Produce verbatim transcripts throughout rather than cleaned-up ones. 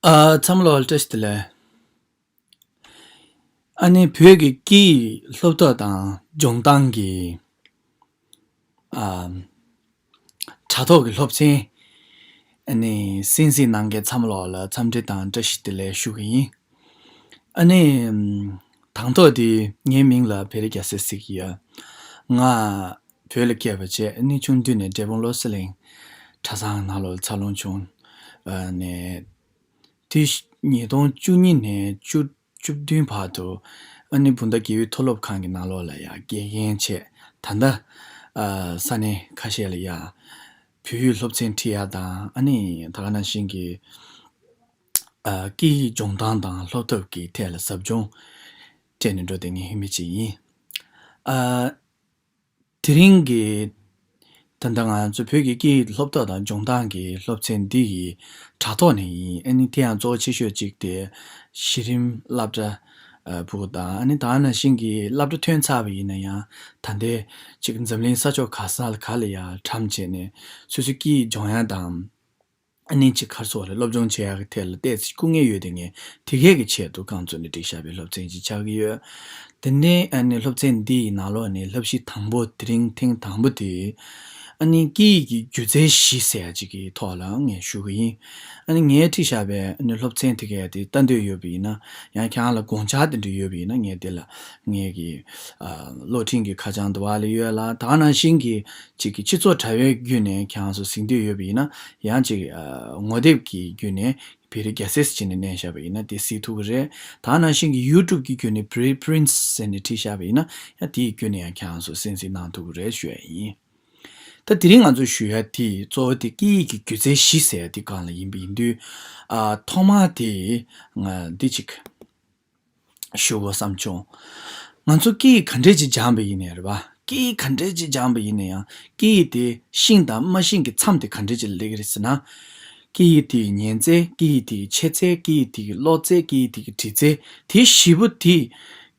ཨ། ཚང་མ་ལ་བཀྲ་ཤིས་བདེ་ལེགས། ཨ་ནི་བོད་ཀྱི་སྐད་ཡིག་སློབ་ཐབས་དང་སྦྱོང་སྟངས་ཀྱི་ཨ། དྲ་ཐོག་གི་སློབ་ཚན། ཨ་ནི་གསན་གཟིགས་གནང་མཁན་ཚང་མ་ལོག་ལ་འཚམས་འདྲི་དང་བཀྲ་ཤིས་བདེ་ལེགས་ཞུ་གི་ཡིན། ཨ་ནི་དང་ཐོག་དེ་ངའི་མིང་ལ་བེ་རི་རྒྱལ་མཚན་ཟེར་གྱི་ཡོད། ང་བོད་ལ་སྐྱེས་པ་བྱས། ཨ་ནི་ཆུང་དུས་ནས་འབྲས་སྤུངས་བློ་གསལ་གླིང་གྲྭ་ཚང་ནང་ལོགས་ལ་འཚར་ལོངས་བྱུང་། ཨ་ནི་དེ་ཉིས་སྟོང་བཅུ་གཉིས་ནས་བཅུ་བཅུ་བདུན་བར་དུ་ཨ་ནི་བུམ་ཐང་དགེ་འོས་མཐོ་སློབ་ཁང་གི་ནང་ལོགས་ལ་ཡང་དགེ་རྒན་བྱས། ད་ལྟ་ཨ་ས་གནས་ཁ་ཤས་ལ་ཡང་བོད་ཡིག་སློབ་ཚན་ཁྲིད་ཡ་དང་། ཨ་ནི་ད་ག་ནང་བཞིན་གྱི་ཨ་སྐད་ཡིག་སྦྱོང་སྟངས་དང་སློབ་ཐབས་ཀྱི་ཐད་ལ་ཟབ་སྦྱོང་སྤྲད་ནས་འགྲོ་བསྡད་མཁན་ཧི་མི་ཅིག་ཡིན། ཨ། དེ་རིང་གི་ད་ལྟ་ང་ཚོ་བོད་ཀྱི་སྐད་ཡིག་སློབ་ཐབས་དང་སྦྱོང་སྟངས་ཀྱི་སློབ་ཚན་འདི་ཡི་དྲ་ཐོག་ནས་ཡིན། ཨ་ནི་དེ་ཡང་གཙོ་བོ་ཆེ་ཤོས་གཅིག་དེ་གཞི་རིམ་སློབ་གྲྭ་ཨ་ཕྲུ་གུ་དང་། ཨ་ནི་ད་ག་ནང་བཞིན་གྱི་སློབ་གྲྭ་ཐོན་ཚར་བ་ཡིན་ན་ཡང་ད་ལྟའི་གཅིག་འཛམ་གླིང་ས་ཕྱོགས་ག་ས་ལ་ག་ལ་ཡང་གྲམ་བྱས་ནས་སོ་སོའི་སྐད་ཡིག་སྦྱོང་ཡ་དང་། ཨ་ནི་གཅིག་ག་རེ་ཟེར་དགོས་རེད། སློབ་སྦྱོང་བྱེད་ཡག་གི་ཐད་ལ་ཏོག་ཙམ་སྐུ་ངལ་ཡོད་བསྡད་མཁན་དེ་གས་ཀྱི་ཆེད་དུ་རྐང་བཙུགས་ནས་སྒྲིག་བཞག་པའི་སློབ་ཚན་ཅིག་ཆགས་ཀྱི་ཡོད། དེ་ནས་ཨ་ནི་སློབ་ཚན་འདི་ཡི་ནང་ལོགས་ནས་བསླབ་གཞི་དང་པོ། དེ་རིང་ཐེངས་དང་པོ་དེ་ཨ་ནི་སྐད་ཡིག་གི་སྒྱུ་རྩལ་བཞི་ཟེར་ཡ་ཅིག་གི་ཐོག་ལ་ངས་ཞུ་གི་ཡིན། ཨ་ནི་ངས་ཁྲིད་བཞག་པའི་ཨ་ནི་སློབ་ཚན་དེ་གས་དེ་ལྟ་འདོད་ཡོད་པ་ཡིན་ན། ཡང་ཁྱེད་རང་ལ་དགོངས་འཆར་དེ་འདྲ་ཡོད་པ་ཡིན་ན། ངས་དེ་ལ་ངས་ཀྱི་ཨ་གློག་འཕྲིན་གྱི་ཁ་བྱང་དེ་བ་ལ་ཡོད་ལ། ད་ག་ནང་བཞིན་གྱི་གཅིག་གི་སྤྱི་ཚོགས་དྲ་བའི་བརྒྱུད་ནས་ཁྱེད་རང་ཚོ་གཟིགས་འདོད་ཡོད་པ་ཡིན་ན། ཡང་གཅིག་ཨ་ངོ་དེབ་ཀྱི་བརྒྱུད་ནས་བེ་རི་རྒྱལ་མཚན་ཟེར་ནས་བསྣན་བཞག་པ་ཡིན་ན་དེ་གཟིགས་ཐུབ་ཀྱི་རེད། ད་ག་ནང་བཞིན་གྱི་ཡུ་ཊུབ་ཀྱི་བརྒྱུད་ནས་བེ་རི་པི་རིན་སི་ཟེར་ནས་བྲིས་བཞག་པ་ཡིན་ན། ཡང་དེའི་བརྒྱུད་ནས་ཡང་ཁྱེད་རང་ཚོ་གསན་གཟིགས་གནང་ཐུབ་ཀྱི་རེད་ཞུ་ཡ་ཡིན། ད་དེ་རིང་ང་ཚོ་ཞུ་ཡ་དེ་གཙོ་བོ་དེ་སྐད་ཡིག་གི་སྒྱུ་རྩལ་བཞི་ཟེར་ཡ་དེ་སྒང་ལ་ཡིན་པ་ཡིན་དུས། ཨ་ཐོག་མ་དེ་ང་འདི་གཅིག་ཞུ་དགོས་བསམ་བྱུང་། ང་ཚོ་སྐད་ཡིག་ག་འདྲས་ཅིག་སྦྱངས་པ་ཡིན་ནའི་རེད་པ། སྐད་ཡིག་ག་འདྲས་ཅིག་སྦྱངས་པ་ཡིན་ན་ཡང་། སྐད་ཡིག་དེ་ཤེས་དང་མ་ཤེས་ཀྱི་མཚམས་དེ་ག་འདྲས་ཅིག་ལ་སླེབས་ཀྱི་རེད་ཟེར་ན། སྐད་ཡིག་དེ་ཡི་ཉན་རྩལ། སྐད་ཡིག་དེ་ཡི་འཆད་རྩལ། སྐད་ཡིག་དེ་ཡི་ཀློག་རྩལ། སྐད་ཡིག་དེ་ཡི་འབྲི་རྩལ། དེ་བཞི་པོ་དེ་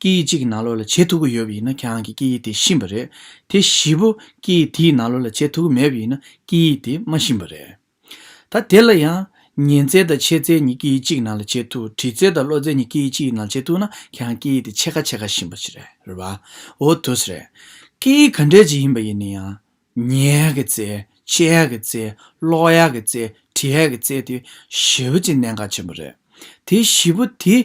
སྐད་ཡིག་གཅིག་གི་ནང་ལོགས་ལ་བྱེད་ཐུབ་ཀྱི་ཡོད་པ་ཡིན་ན། ཁྱེད་རང་གིས་སྐད་ཡིག་དེ་ཤེས་པ་རེད། དེ་བཞི་པོ་སྐད་ཡིག་དེའི་ནང་ལོགས་ལ་བྱེད་ཐུབ་ཀྱི་མེད་པ་ཡིན་ན། སྐད་ཡིག་དེ་མ་ཤེས་པ་རེད། ད་དེ་ལ་ཡང་ཉན་རྩལ་དང་འཆད་རྩལ་གཉིས་སྐད་ཡིག་གཅིག་ནང་ལ་བྱེད་ཐུབ། འབྲི་རྩལ་དང་ཀློག་རྩལ་གཉིས་སྐད་ཡིག་གཅིག་ནང་ལ་བྱེད་ཐུབ་ན། ཁྱེད་རང་སྐད་ཡིག་དེ་ཕྱེད་ཀ་ཕྱེད་ཀ་ཤེས་པ་ཞིག་རེད། རེད་པ། འོ་དེ་འདྲས་རེད། སྐད་ཡིག་ག་འདྲས་ཅིག་ཡིན་པ་ཡིན་ན་ཡང་། ཉན་ཡག་གི་རྩལ། འཆད་ཡག་གི་རྩལ། ཀློག་ཡག་གི་རྩལ། འབྲི་ཡག་གི་རྩལ་དེ་བཞི་པོ་ཅིག་གནད་འགག་ཆེན་པོ་རེད། དེ་བཞི་པོ་དེ་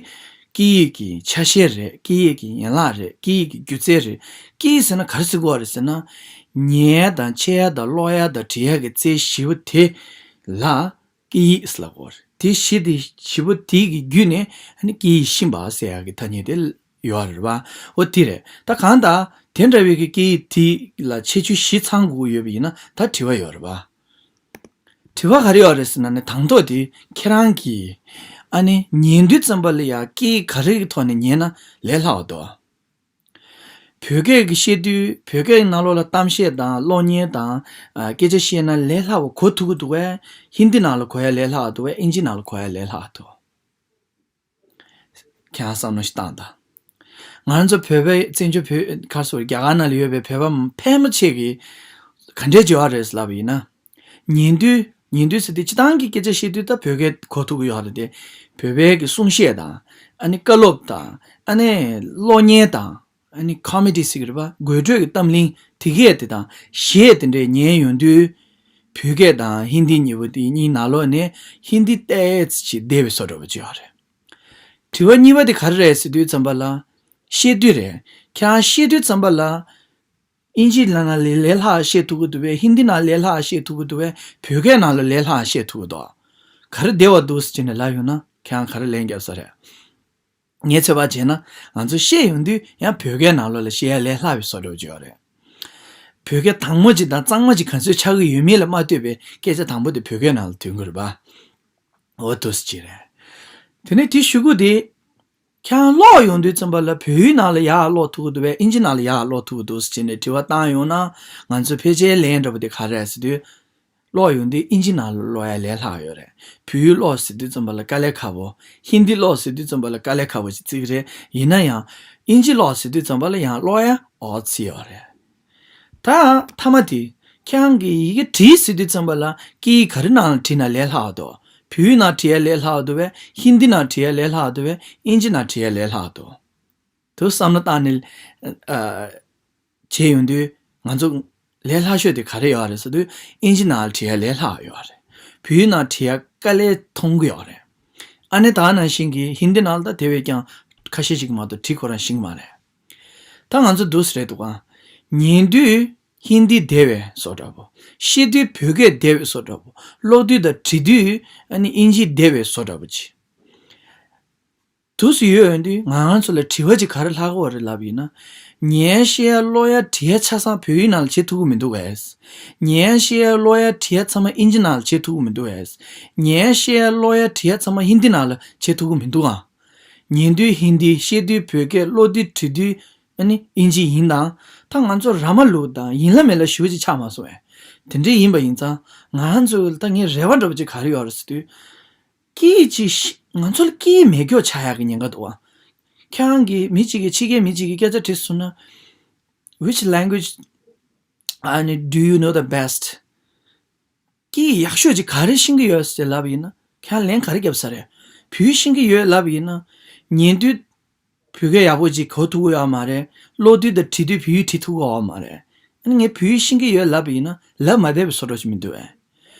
སྐད་ཡིག་གི་ཆ་ཤས་རེད། སྐད་ཡིག་གི་ཡན་ལག་རེད། སྐད་ཡིག་གི་སྒྱུ་རྩལ་རེད། སྐད་ཡིག་ཟེར་ན་ག་རེ་ཟེར་དགོས་རེད་ཟེར་ན། ཉན་ཡག་དང་འཆད་ཡག་དང་ཀློག་ཡག་དང་འབྲི་ཡག་གི་རྩལ་བཞི་པོ་དེ་ལ་སྐད་ཡིག་ཟེར་ལབ་དགོས་རེད། དེ་བཞི་དེ་བཞི་པོ་དེ་གི་བརྒྱུད་ནས་ཨ་ནི་སྐད་ཡིག་ཤེས་པ་ཟེར་ཡག་གི་ཐ་སྙད་དེ་ཡོད་རེད་པ། འོ་དེ་རེད། ད་གང་ལྟར་དེ་འདྲ་བའི་གི་སྐད་ཡིག་དེ་ལ་ཁྱད་ཆོས་བཞི་ཚང་དགོས་ཀྱི་ཡོད་པ་ཡིན་ན། ད་དྲི་བ་ཡོད་རེད་པ། དྲི་བ་ག་རེ་ཡོད་རེད་ཟེར་ན་ནི། དང་ཐོག་དེ་ཁྱེད་རང་གིས་ཨ་ནི་ཉན་དུས་ཙམ་པ་ལ་ཡང་སྐད་ཡིག་ག་རེ་གི་ཐོག་ནས་ཉན་ན་ལས་སླ་བ་འདུག། བོད་སྐད་ཀྱི་བཤད་དུས། བོད་སྐད་ཀྱི་ནང་ལོགས་ལ་གཏམ་བཤད་དང་གློག་བརྙན་དང་ཨ་སྐད་ཆ་བཤད་ན་ལས་སླ་བ་གོ་ཐུབ་ཀྱི་འདུག་གས། ཧིན་དི་ནང་ལ་གོ་ཡ་ལས་སླ་བ་འདུག་གས། ཨིན་ཇི་ནང་ལ་གོ་ཡ་ལས་སླ་བ་འདུག། ཁྱེད་རང་བསམ་བློ་ཞིག་བཏང་དང་། ང་ཚོ་བོད་པའི་བཙན་བྱོལ་བོད་ག་རེ་ཟེར། རྒྱ་གར་ནང་ལ་ཡོད་པའི་བོད་པ་ཕལ་མོ་ཆེ་གིས་ག་འདྲས་བྱེད་པ་རེད་ལབ་པ་ཡིན་ན། ཉན་དུས། ཉན་དུས་ཟེར་དུས་སྤྱིར་བཏང་གི་སྐད་ཆ་བཤད་དུས་ད་བོད་སྐད་གོ་ཐུབ་ཀྱི་ཡོད་རེད་དེ། བོད་པའི་གི་གསུང་བཤད་དང་། ཨ་ནི་བཀའ་སློབ་དང་། ཨ་ནི་གློག་བརྙན་དང་། ཨ་ནི་ཁོ་མེ་ཌི་ཟེར་གྱི་རེད་པ། དགོད་བྲོ་གི་གཏམ་གླེང་དེ་གས་དེ་དང་གཞས་དེ་འདྲས་ཉན་ཡོང་དུས། བོད་སྐད་དང་ཧིན་དི་གཉིས་པོ་དེ་གཉིས་ནང་ལོགས་ནས་ཧིན་དི་ཏོག་ཙམ་ཅིག་བདེ་བའི་བཟོ་འདྲ་པོ་ཅིག་ཡོད་རེད། དྲི་བ་གཉིས་པ་དེ་ག་རེ་རེད་ཟེར་དུས་ཙམ་པ་ལ། བཤད་དུས་རེད། ཁྱེད་རང་བཤད་དུས་ཙམ་པ་ལ། ཨིན་ཇི་ནང་ལས་ལས་སླ་བཤད་ཐུབ་ཀྱི་འདུག་པས། ཧིན་དི་ནང་ལས་སླ་བཤད་ཐུབ་ཀྱི་འདུག་པས། བོད་སྐད་ནང་ལ་ལས་སླ་བཤད་ཐུབ་ཀྱི་འདུག། ག་རེ་བདེ་བ་འདུག་ཟེར་ནས་ལབ་ཡོང་ན། ཁྱེད་རང་ག་རེ་ལན་རྒྱབ་ས་རེད། ངས་ཚོད་དཔག་བྱས་ན། ང་ཚོ་བཤད་ཡོང་དུས་ཡང་བོད་སྐད་ནང་ལོགས་ལ་བཤད་ཡ་ལས་སླ་བའི་བཟོ་འདྲ་པོ་ཅིག་ཡོད་རེད། བོད་སྐད་དྭངས་མོ་ཅིག་དང་གཙང་མ་ཅིག་ག་ཚོད་ཆགས་ཀྱི་ཡོད་མེད་ལ་མ་ལྟོས་པའི་སྐད་ཆ་དང་པོ་དེ་བོད་སྐད་ནང་ལ་ཐོན་གྱི་རེད་པ། འོ་འདུག་སེ་ཅིག་རེད། དེ་ནས་དེ་ཞུ་གི་དེ། ཁྱེད་རང་ཀློག་ཡོང་དུས་ཙམ་པ་ལ་བོད་ཡིག་ནང་ལ་ཡར་ཀློག་ཐུབ་ཀྱི་འདུག་པས། ཨིན་ཇི་ནང་ལ་ཡར་ཀློག་ཐུབ་ཀྱི་འདུག་ཟེར་ནས་དྲི་བ་བཏང་ཡོང་ན། ང་ཚོས་ཕལ་ཆེར་ལན་འདྲ་པོ་དེ་ག་རེ་རེད་ཟེར་དུས། ཀློག་ཡོང་དུས་ཨིན་ཇི་ནང་ལ་ཀློག་ཡ་ལས་སླ་བ་ཡོད་རེད། བོད་ཡིག་ཀློག་ཟེར་དུས་ཙམ་པ་ལ་དཀའ་ལས་ཁག་པོ། ཧིན་དི་ཀློག་ཟེར་དུས་ཙམ་པ་ལ་དཀའ་ལས་ཁག་པོ་ཞིག་བརྩི་གི་རེད། ཡིན་ན་ཡང་། ཨིན་ཇི་ཀློག་ཟེར་དུས་ཙམ་པ་ལ་ཡང་ཀློག་ཡ་འོ་ཙི་ཡོད་རེད། ད་མཐའ་མ་དེ། ཁྱེད་རང་གིས་ཡི་གེ་བྲིས་ཟེར་དུས་ཙམ་པ་ལ་སྐད་ཡིག་ག་རེ་ནང་ལ་བྲིས་ན་ལས་སླ་བ་འདུག། བོད་ བོད་ཡིག་ནང་བྲིས་ཡ་ལས་སླ་བ་འདུག་བས། ཧིན་དི་ནང་བྲིས་ཡ་ལས་སླ་བ་འདུག་བས། ཨིན་ཇི་ནང་བྲིས་ཡ་ལས་སླ་བ་འདུག་དུ་བསམ་བློ་བཏང་ནས་ཨ་བྱས་ཡོང་དུས་ང་ཚོ་ལས་སླ་ཤོས་དེ་ག་རེ་ཡོད་རེད་ཟེར་དུས། ཨིན་ཇི་ནང་ལ་བྲིས་ཡ་ལས་སླ་བ་ཡོད་རེད། བོད་ཡིག་ནང་བྲིས་ཡ་དཀའ་ལས་མཐོང་གི་ཡོད་རེད། ཨ་ནི་ད་ནང་བཞིན་གྱི་ཧིན་དི་ནང་ལ་ད་དེ་བས་ཀྱང་ཁ་ཤས་ཤིག་མ་གཏོགས་བྲིས་ཁོ་རང་ཤེས་ཀྱི་མ་རེད། ད་ང་ཚོ་འདུག་སེ་རེད་འདུག་ག་ཉན་དུས་ཧིན་དི་བདེ་བའི་བཟོ་འདྲ་པོ། བཤད་དུས་བོད་སྐད་བདེ་བའི་བཟོ་འདྲ་པོ། ཀློག་དུས་དང་བྲིས་དུས་ཨ་ནི་ཨིན་ཇི་བདེ་བའི་བཟོ་འདྲ་པོ་ཅིག་དུས་སུ་ཡོད་ཡོང་དུས་ང་རང་ཚོ་ལ་དྲི་བ་ཅིག་ག་རེ་ལྷག་གི་ཡོད་རེད་ལབ་ཡིན་ན། ཉན་ཡ་བཤད་ཡ་ཀློག་ཡ་བྲིས་ཡ་ཆ་ཚང་བོད་ཡིག་ནང་ལ་བྱེད་ཐུབ་ཀྱི་མི་འདུག་གས། ཉན་ཡ་བཤད་ཡ་ཀློག་ཡ་བྲིས་ཡ་ཚང་མ་ཨིན་ཇི་ནང་ལ་བྱེད་ཐུབ་ཀྱི་མི་འདུག་གས། ཉན་ཡ་བཤད་ཡ་ཀློག་ཡ་བྲིས་ཡ་ཚང་མ་ཧིན་དི་ནང་ལ་བྱེད་ཐུབ་ཀྱི་མི་འདུག་ཨང་། ཉན་དུས་ཧིན་དི། བཤད་དུས་བོད་སྐད། ཀློག་དུས་བྲིས་དུས་ཨ་ནི་ཨིན་ཇི་ཡིན་དང་། ད་ང་ཚོ་ར་མ་ལུག་དང་ཡིན་ལ་མེད་ལ་ཞུ་ཅིག་ཆགས་མ་སོང་བས། དེ་འདྲ་ཡིན་པ་ཡིན་ཙང་ང་ཚོ་ད་ངའི་རེ་བ་འདྲ་པོ་ཅིག་ག་རེ་ཡོད་རེད་ཟེར་དུས། སྐད་ཡིག་ཅིག་ཤེས། ང་ཚོ་ལ་སྐད་ཡིག་མེད་སྐྱོ་ཆགས་ཡག་གི་ཉེན་ཁ་འདུག་ཨ། ཁྱེད་རང་གིས་མི་གཅིག་གིས་ཕྱི་རྒྱལ་མི་གཅིག་གིས་སྐད་ཆ་དྲིས་སོང་ན། Which language ཨ་ནི་do you know the best? སྐད་ཡིག་ཡག་ཤོས་ཅིག་ག་རེ་ཤེས་ཀྱི་ཡོད་ཟེར་ལབ་ཡིན་ན། ཁྱེད་རང་ལན་ག་རེ་བརྒྱབ་ས་རེད། བོད་ཡིག་ཤེས་ཀྱི་ཡོད་ལབ་ཡིན་ན། ཉན་དུས་བོད་སྐད་ཡག་པོ་ཅིག་གོ་ཐུབ་ཀྱི་ཡོད་མ་རེད། ཀློག་དུས་དང་བྲིས་དུས་བོད་ཡིག་བྲིས་ཐུབ་ཀྱི་ཡོད་མ་རེད། ཨ་ནི་ངས་བོད་ཡིག་ཤེས་ཀྱི་ཡོད་ལབ་ཡིན་ན་ལབ་མ་བདེ་བའི་བཟོ་འདྲ་ཅིག་མི་འདུག་གས།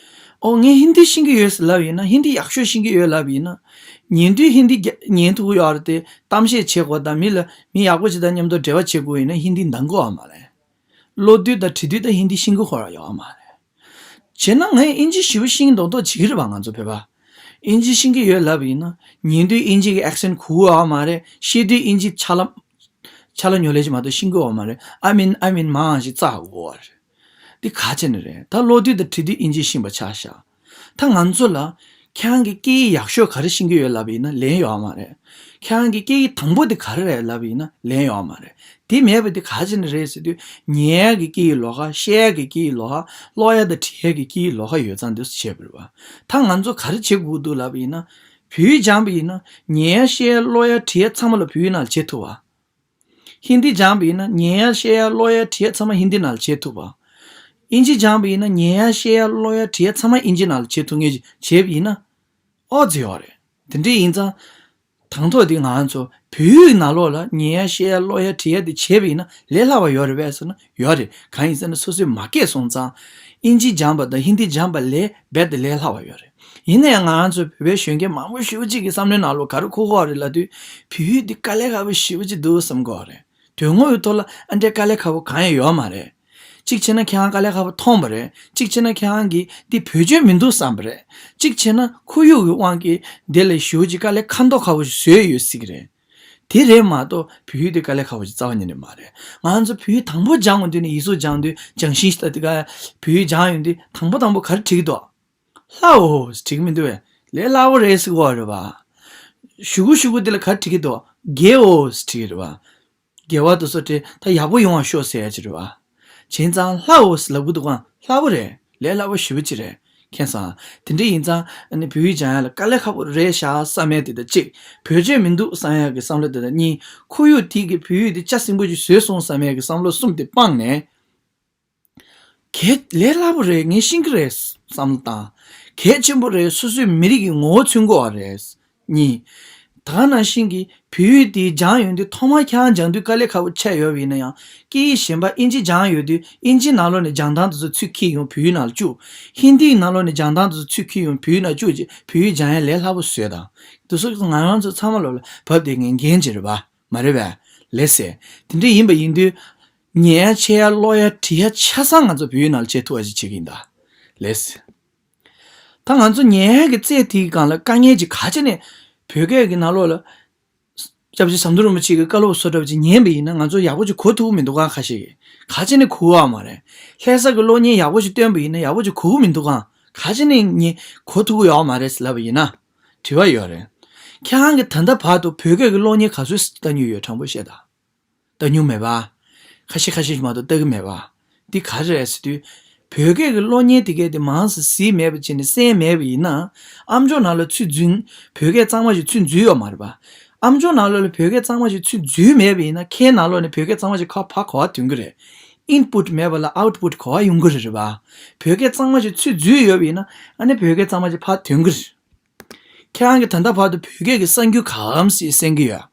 ཨོ་ངས་ཧིན་དི་ཤེས་ཀྱི་ཡོད་ཟེར་ལབ་ཡིན་ན། ཧིན་དི་ཡག་ཤོས་ཤེས་ཀྱི་ཡོད་ལབ་ཡིན་ན། ཉན་དུས་ཧིན་དི་རྒྱ་ཉན་ཐུབ་ཀྱི་ཡོད་རེད་དེ། གཏམ་བཤད་བྱེད་དགོས་དང་མི་ལ་མི་ཡག་པོ་ཅིག་དང་མཉམ་དུ་འབྲེལ་བ་བྱེད་དགོས་ཡིན་ན་ཧིན་དི་འདང་གི་ཡོད་མ་རེད། ཀློག་དུས་དང་བྲིས་དུས་དང་ཧིན་དི་ཤེས་ཀྱི་ཁོ་རང་ཡོད་མ་རེད། བྱས་ན་ངས་ཨིན་ཇི་ཞེ་པོ་ཤེས་ཀྱི་མདོག་མདོག་བྱེད་ཀྱི་རེད་པ། ང་ཚོ་བོད་པ། ཨིན་ཇི་ཤེས་ཀྱི་ཡོད་ལབ་ཡིན་ན། ཉན་དུས་ཨིན་ཇི་གི་ཨེག་སེན་གོ་གི་ཡོད་མ་རེད། བཤད་དུས་ཨིན་ཇི་ཆ་ལ་ཆ་ལ་ཉོ་ལེ་ཅིག་མ་གཏོགས་ཤེས་ཀྱི་ཡོད་མ་རེད། ཨ་མིན་ཨ་མིན་མང་ཞིག་རྩ་དགོས་པ་རེད། འདི་ག་བྱས་ནས་རེད། ད་ཀློག་དུས་དང་བྲིས་དུས་ཨིན་ཇི་ཤེས་པ་ཆགས་ཤག་ད་ང་ཚོ་ལ་ཁྱེད་རང་གིས་སྐད་ཡིག་ཡག་ཤོས་ག་རེ་ཤེས་ཀྱི་ཡོད་ལབ་ཡིན་ན་ལན་ཡོད་མ་རེད། ཁྱེད་རང་གི་སྐད་ཡིག་དང་པོ་དེ་ག་རེ་རེད་ལབ་ཡིན་ན་ལན་ཡོད་མ་རེད། དེ་མེད་པ་དེ་ག་བྱས་ནས་རེད་ཟེར་དུས། ཉན་ཡག་གི་སྐད་ཡིག་ལོགས་ཀ། བཤད་ཡག་གི་སྐད་ཡིག་ལོགས་ཀ། ཀློག་ཡག་དང་བྲིས་ཡག་གི་སྐད་ཡིག་ལོགས་ཀ་ཡོད་ཙང་འདུག་སེ་བྱས་པ་རེད་པ། ད་ང་ཚོ་ག་རེ་བྱེད་དགོས་འདུག་ལབ་ཡིན་ན། བོད་ཡིག་སྦྱངས་པ་ཡིན་ན་ཉན་ཡག་བཤད་ཡག་ཀློག་ཡག་བྲིས་ཡག་ཚང་མ་ལ་བོད་ཡིག་ནང་ལ་བྱེད་ཐུབ་པ། ཧིན་དི་སྦྱངས་པ་ཡིན་ན་ཉན་ཡག་བཤད་ཡག་ཀློག་ཡག་བྲིས་ཡག་ཚང་མ་ཧིན་དི་ནང་ལ་བྱེད་ཐུབ་པ། ཨིན་ཇི་སྦྱངས་པ་ཡིན་ན་ཉན་ཡག་བཤད་ཡག་ཀློག་ཡག་བྲིས་ཡག་ཚང་མ་ཨིན་ཇི་ནང་ལ་བྱེད་ཐུབ་མཁན་ཅིག་བྱས་པ་ཡིན་ན། ཨོ་ཙི་ཡོད་རེད། དེ་འདྲ་ཡིན་ཙང་། དང་ཐོག་དེ་ང་ཚོ་བོད་ཡིག་ནང་ལོགས་ལ་ཉན་ཡག་བཤད་ཡག་ཀློག་ཡག་བྲིས་ཡག་དེ་བྱས་པ་ཡིན་ན་ལས་སླ་བ་ཡོད་རེད་པས་ཟེར་ན་ཡོད་རེད། གང་ཡིན་ཟེར་ན་སོ་སོས་མ་སྐྱེས་སོང་ཙང་། ཨིན་ཇི་སྦྱངས་པ་དང་ཧིན་དི་སྦྱངས་པ་ལས་རྦད་དེ་ལས་སླ་བ་ཡོད་རེད། ཡིན་ན་ཡང་ང་རང་ཚོ་བོད་པའི་གཞོན་སྐྱེས་མང་པོ་ཞེ་པོ་ཅིག་གི་བསམ་བློའི་ནང་ལོགས་ག་རེ་འཁོར་གྱི་ཡོད་རེད་ལབ་དུས། བོད་ཡིག་འདི་དཀའ་ལས་ཁག་པོ་ཞེ་པོ་ཅིག་འདུག་བསམ་གྱི་ཡོད་རེད། དོན་དངོས་ཀྱི་ཐོག་ལ་ཨ་འདྲའི་དཀའ་ལས་ཁག་པོ་གང་ཡང་ཡོད་མ་རེད། གཅིག་བྱས་ན་ཁྱེད་རང་དཀའ་ལས་ཁག་པོ་མཐོང་བ་རེད། གཅིག་བྱས་ན་ཁྱེད་རང་གིས་འདི་བེད་སྤྱོད་མི་འདུག་བསམ་པ་རེད། གཅིག་བྱས་ན་ཁོར་ཡུག་གི་དབང་གིས་འདི་ལས་ཞེ་པོ་ཅིག་དཀའ་ལས་ཁག་མདོག་ཁ་པོ་ཞིག་བཟོས་ཡོད་སྲིད་ཀྱི་རེད། དེ་རེད་མ་གཏོགས་བོད་ཡིག་དེ་དཀའ་ལས་ཁག་པོ་ཞིག་རྩ་བ་ཉིད་ནས་མ་རེད། ང་ཚོ་བོད་ཡིག་དང་པོ་སྦྱང་དགོས་དུས་ནས་ཡིག་གཟུགས་སྦྱང་དུས་སྦྱང་ཤིང་ཞིག་ལྟ་དུས་ག་བོད་ཡིག་སྦྱང་ཡོང་དུས་དང་པོ་དང་པོ་ག་རེ་བྲིས་ཀྱི་འདུག་སླ་འོ་ཟེར་བྲིས་ཀྱི་མི་འདུག་བས། ལས་སླ་བོ་རེད་ཟེར་གྱི་ཡོད་རེད་པ། གཞུག་གུ་གཞུག་གུ་དེ་ལ་ག་རེ་བྲིས་ཀྱི་འདུག་དགེ་འོ་ཟེར་བྲིས་ཀྱི་རེད་པ། དགེ་བ་དེ་ཚོ་དེ་ད་ཡག་པོ་ཡོང་བ་ཤོག་ཟེར་ཡ་ཅིག་རེད་པ། བྱས་ཙང་སླ་འོ་ཟེར་ལབ་ཀྱི་འདུག་ག་སླ་བོ་རེད། ལས་སླ་བོ་ཞེ་པོ་ཅིག་རེད། མཁྱེན་སོང་། དེ་འདྲ་ཡིན་ཙང་ཨ་ནི་བོད་ཡིག་སྦྱང་ཡ་ལ་དཀའ་ལས་ཁག་པོ་རེད་ཤག་བསམ་ཡ་དེ་དང་གཅིག་བེད་སྤྱོད་མི་འདུག་བསམ་ཡ་གི་བསམ་བློ་དེ་དང་གཉིས། ཁོར་ཡུག་དེ་གིས་བོད་ཡིག་དེ་ལྕགས་སྲིན་པོ་ཅིག་བཟོས་སོང་བསམ་ཡ་གི་བསམ་བློ་གསུམ་དེ་སྤངས་ནས། གལ་ལས་སླ་པོ་རེད། ངས་ཤེས་ཀྱི་རེད་བསམ་བློ་བཏང་། གལ་ཆེན་པོ་རེད། སོ་སོའི་མི་རིགས་ཀྱི་ངོ་བོ་མཚོན་གྱི་ཡོད་རེད། གཉིས། ད་ག་ནང་བཞིན་གྱི་བོད་ཡིག་དེ་སྦྱངས་ཡོང་དུས་ཐོག་མར་ཁྱེད་རང་སྦྱང་དུས་དཀའ་ལས་ཁག་པོ་ཆགས་ཡོད་པ་ཡིན་ན་ཡང་། སྐད་ཡིག་གཞན་པ་ཨིན་ཇི་སྦྱངས་ཡོད་དུས་ཨིན་ཇིའི་ནང་ལོགས་ནས་སྦྱང་སྟངས་དེ་ཚོ་ཚུར་འཁྱེར་ཡོང་བོད་ཡིག་ནང་ལ་བཅུག་ཧིན་དིའི་ནང་ལོགས་ནས་སྦྱང་སྟངས་དེ་ཚོ་ཚུར་འཁྱེར་ཡོང་བོད་ཡིག་ནང་བཅུག་རྗེས་བོད་ཡིག་སྦྱང་ཡ་ལས་སླ་པོ་བཟོས་དང་། དེ་ཚོ་ང་རང་ཚོ་ཚང་མ་ལོག་ལ་བབས་ཏེ་ངན་འགན་ཅིག་རེད་པ། མ་རེད་པས། ལགས་སེ། དེ་འདྲ་ཡིན་པ་ཡིན་དུས། ཉན་ཡ་འཆད་ཡ་ཀློག་ཡ་འབྲི་ཡ་ཆ་ཚང་ང་ཚོ་བོད་ཡིག་ནང་ལ་བྱེད་ཐུབ་པ་ཞིག་བྱེད་ཀྱི་ཡིན་ད། ལགས་སེ། ད་ང་ཚོ་ཉན་ཡ་གི་རྩལ་དེའི་སྒང་ལ་དཀའ་ངལ་ཅིག་ག་བྱས་ནས་བོད་སྐད་ཀྱི་ནང་ལོགས་ལ། སྐྱབས་རྗེ་ཟམ་གདོང་རིན་པོ་ཆེ་གི་བཀའ་སློབ་བཟོ་འདྲ་པོ་ཅིག་ཉན་པ་ཡིན་ན་ང་ཚོ་ཡག་པོ་ཅིག་གོ་ཐུབ་ཀྱི་མི་འདུག་ག་ཁ་ཤས་ཀྱིས། ག་བྱས་ནས་གོ་གི་ཡོད་མ་རེད། ལྷ་ས་གི་གློག་བརྙན་ཡག་པོ་ཞིག་སྟོན་པ་ཡིན་ན་ཡག་པོ་ཅིག་གོ་གི་མི་འདུག་ག་ག་བྱས་ནས་ངས་གོ་ཐུབ་ཀྱི་ཡོད་མ་རེད་ལབ་པ་ཡིན་ན། དྲི་བ་ཡོད་རེད། ཁྱེད་རང་གིས་ད་ལྟ་བར་དུ་བོད་སྐད་ཀྱི་གློག་བརྙན་ག་ཚོད་ལྟ་མྱོང་ཡོད་དྲང་པོ་བཤད་དང་། ལྟ་མྱོང་མེད་པ། ཁ་ཤས་ཁ་ཤས་ཤིག་མ་གཏོགས་ལྟ་གི་མེད་པ། འདི་ག་རེ་རེད་ཟེར་དུས། བོད་སྐད་ཀྱི་གློག་བརྙན་དེ་གས་དེ་མང་ཙམ་གཟིགས་མེད་པ་བྱས་ནས་གསན་མེད་པ་ཡིན་ན། ཨ་མཆོག་ནང་ལ་ཚུར་འཛུལ། བོད་སྐད་གཙང་མ་ཞིག་ཚུར་འཛུལ་ཡོད་མ་རེད་པ། ཨ་མཆོག་ནང་ལ་ལ་བོད་སྐད་གཙང་མ་ཞིག་ཚུར་འཛུལ་མེད་པ་ཡིན་ན་ཁའི་ནང་ལོགས་ནས་བོད་སྐད་གཙང་མ་ཞིག་ཁ་ཕར་གོ་བ་ཐོན་གི་རེད། ཨིན་པུཊ་མེད་པ་ལ་ཨའུཊ་པུཊ་གོ་བ་ཡོང་གི་རེད་རེད་པ། བོད་སྐད་གཙང་མ་ཞིག་ཚུར་འཛུལ་ཡོད་པ་ཡིན་ན་ཨ་ནི་བོད་སྐད་གཙང་མ་ཞིག་ཕར་ཐོན་གི་རེད། ཁྱེད་རང་གིས་ད་ལྟ་བར་དུ་བོད་སྐད་ཀྱི་གསར་འགྱུར་གང་ཞིག་གསན་གྱི་ཡོད།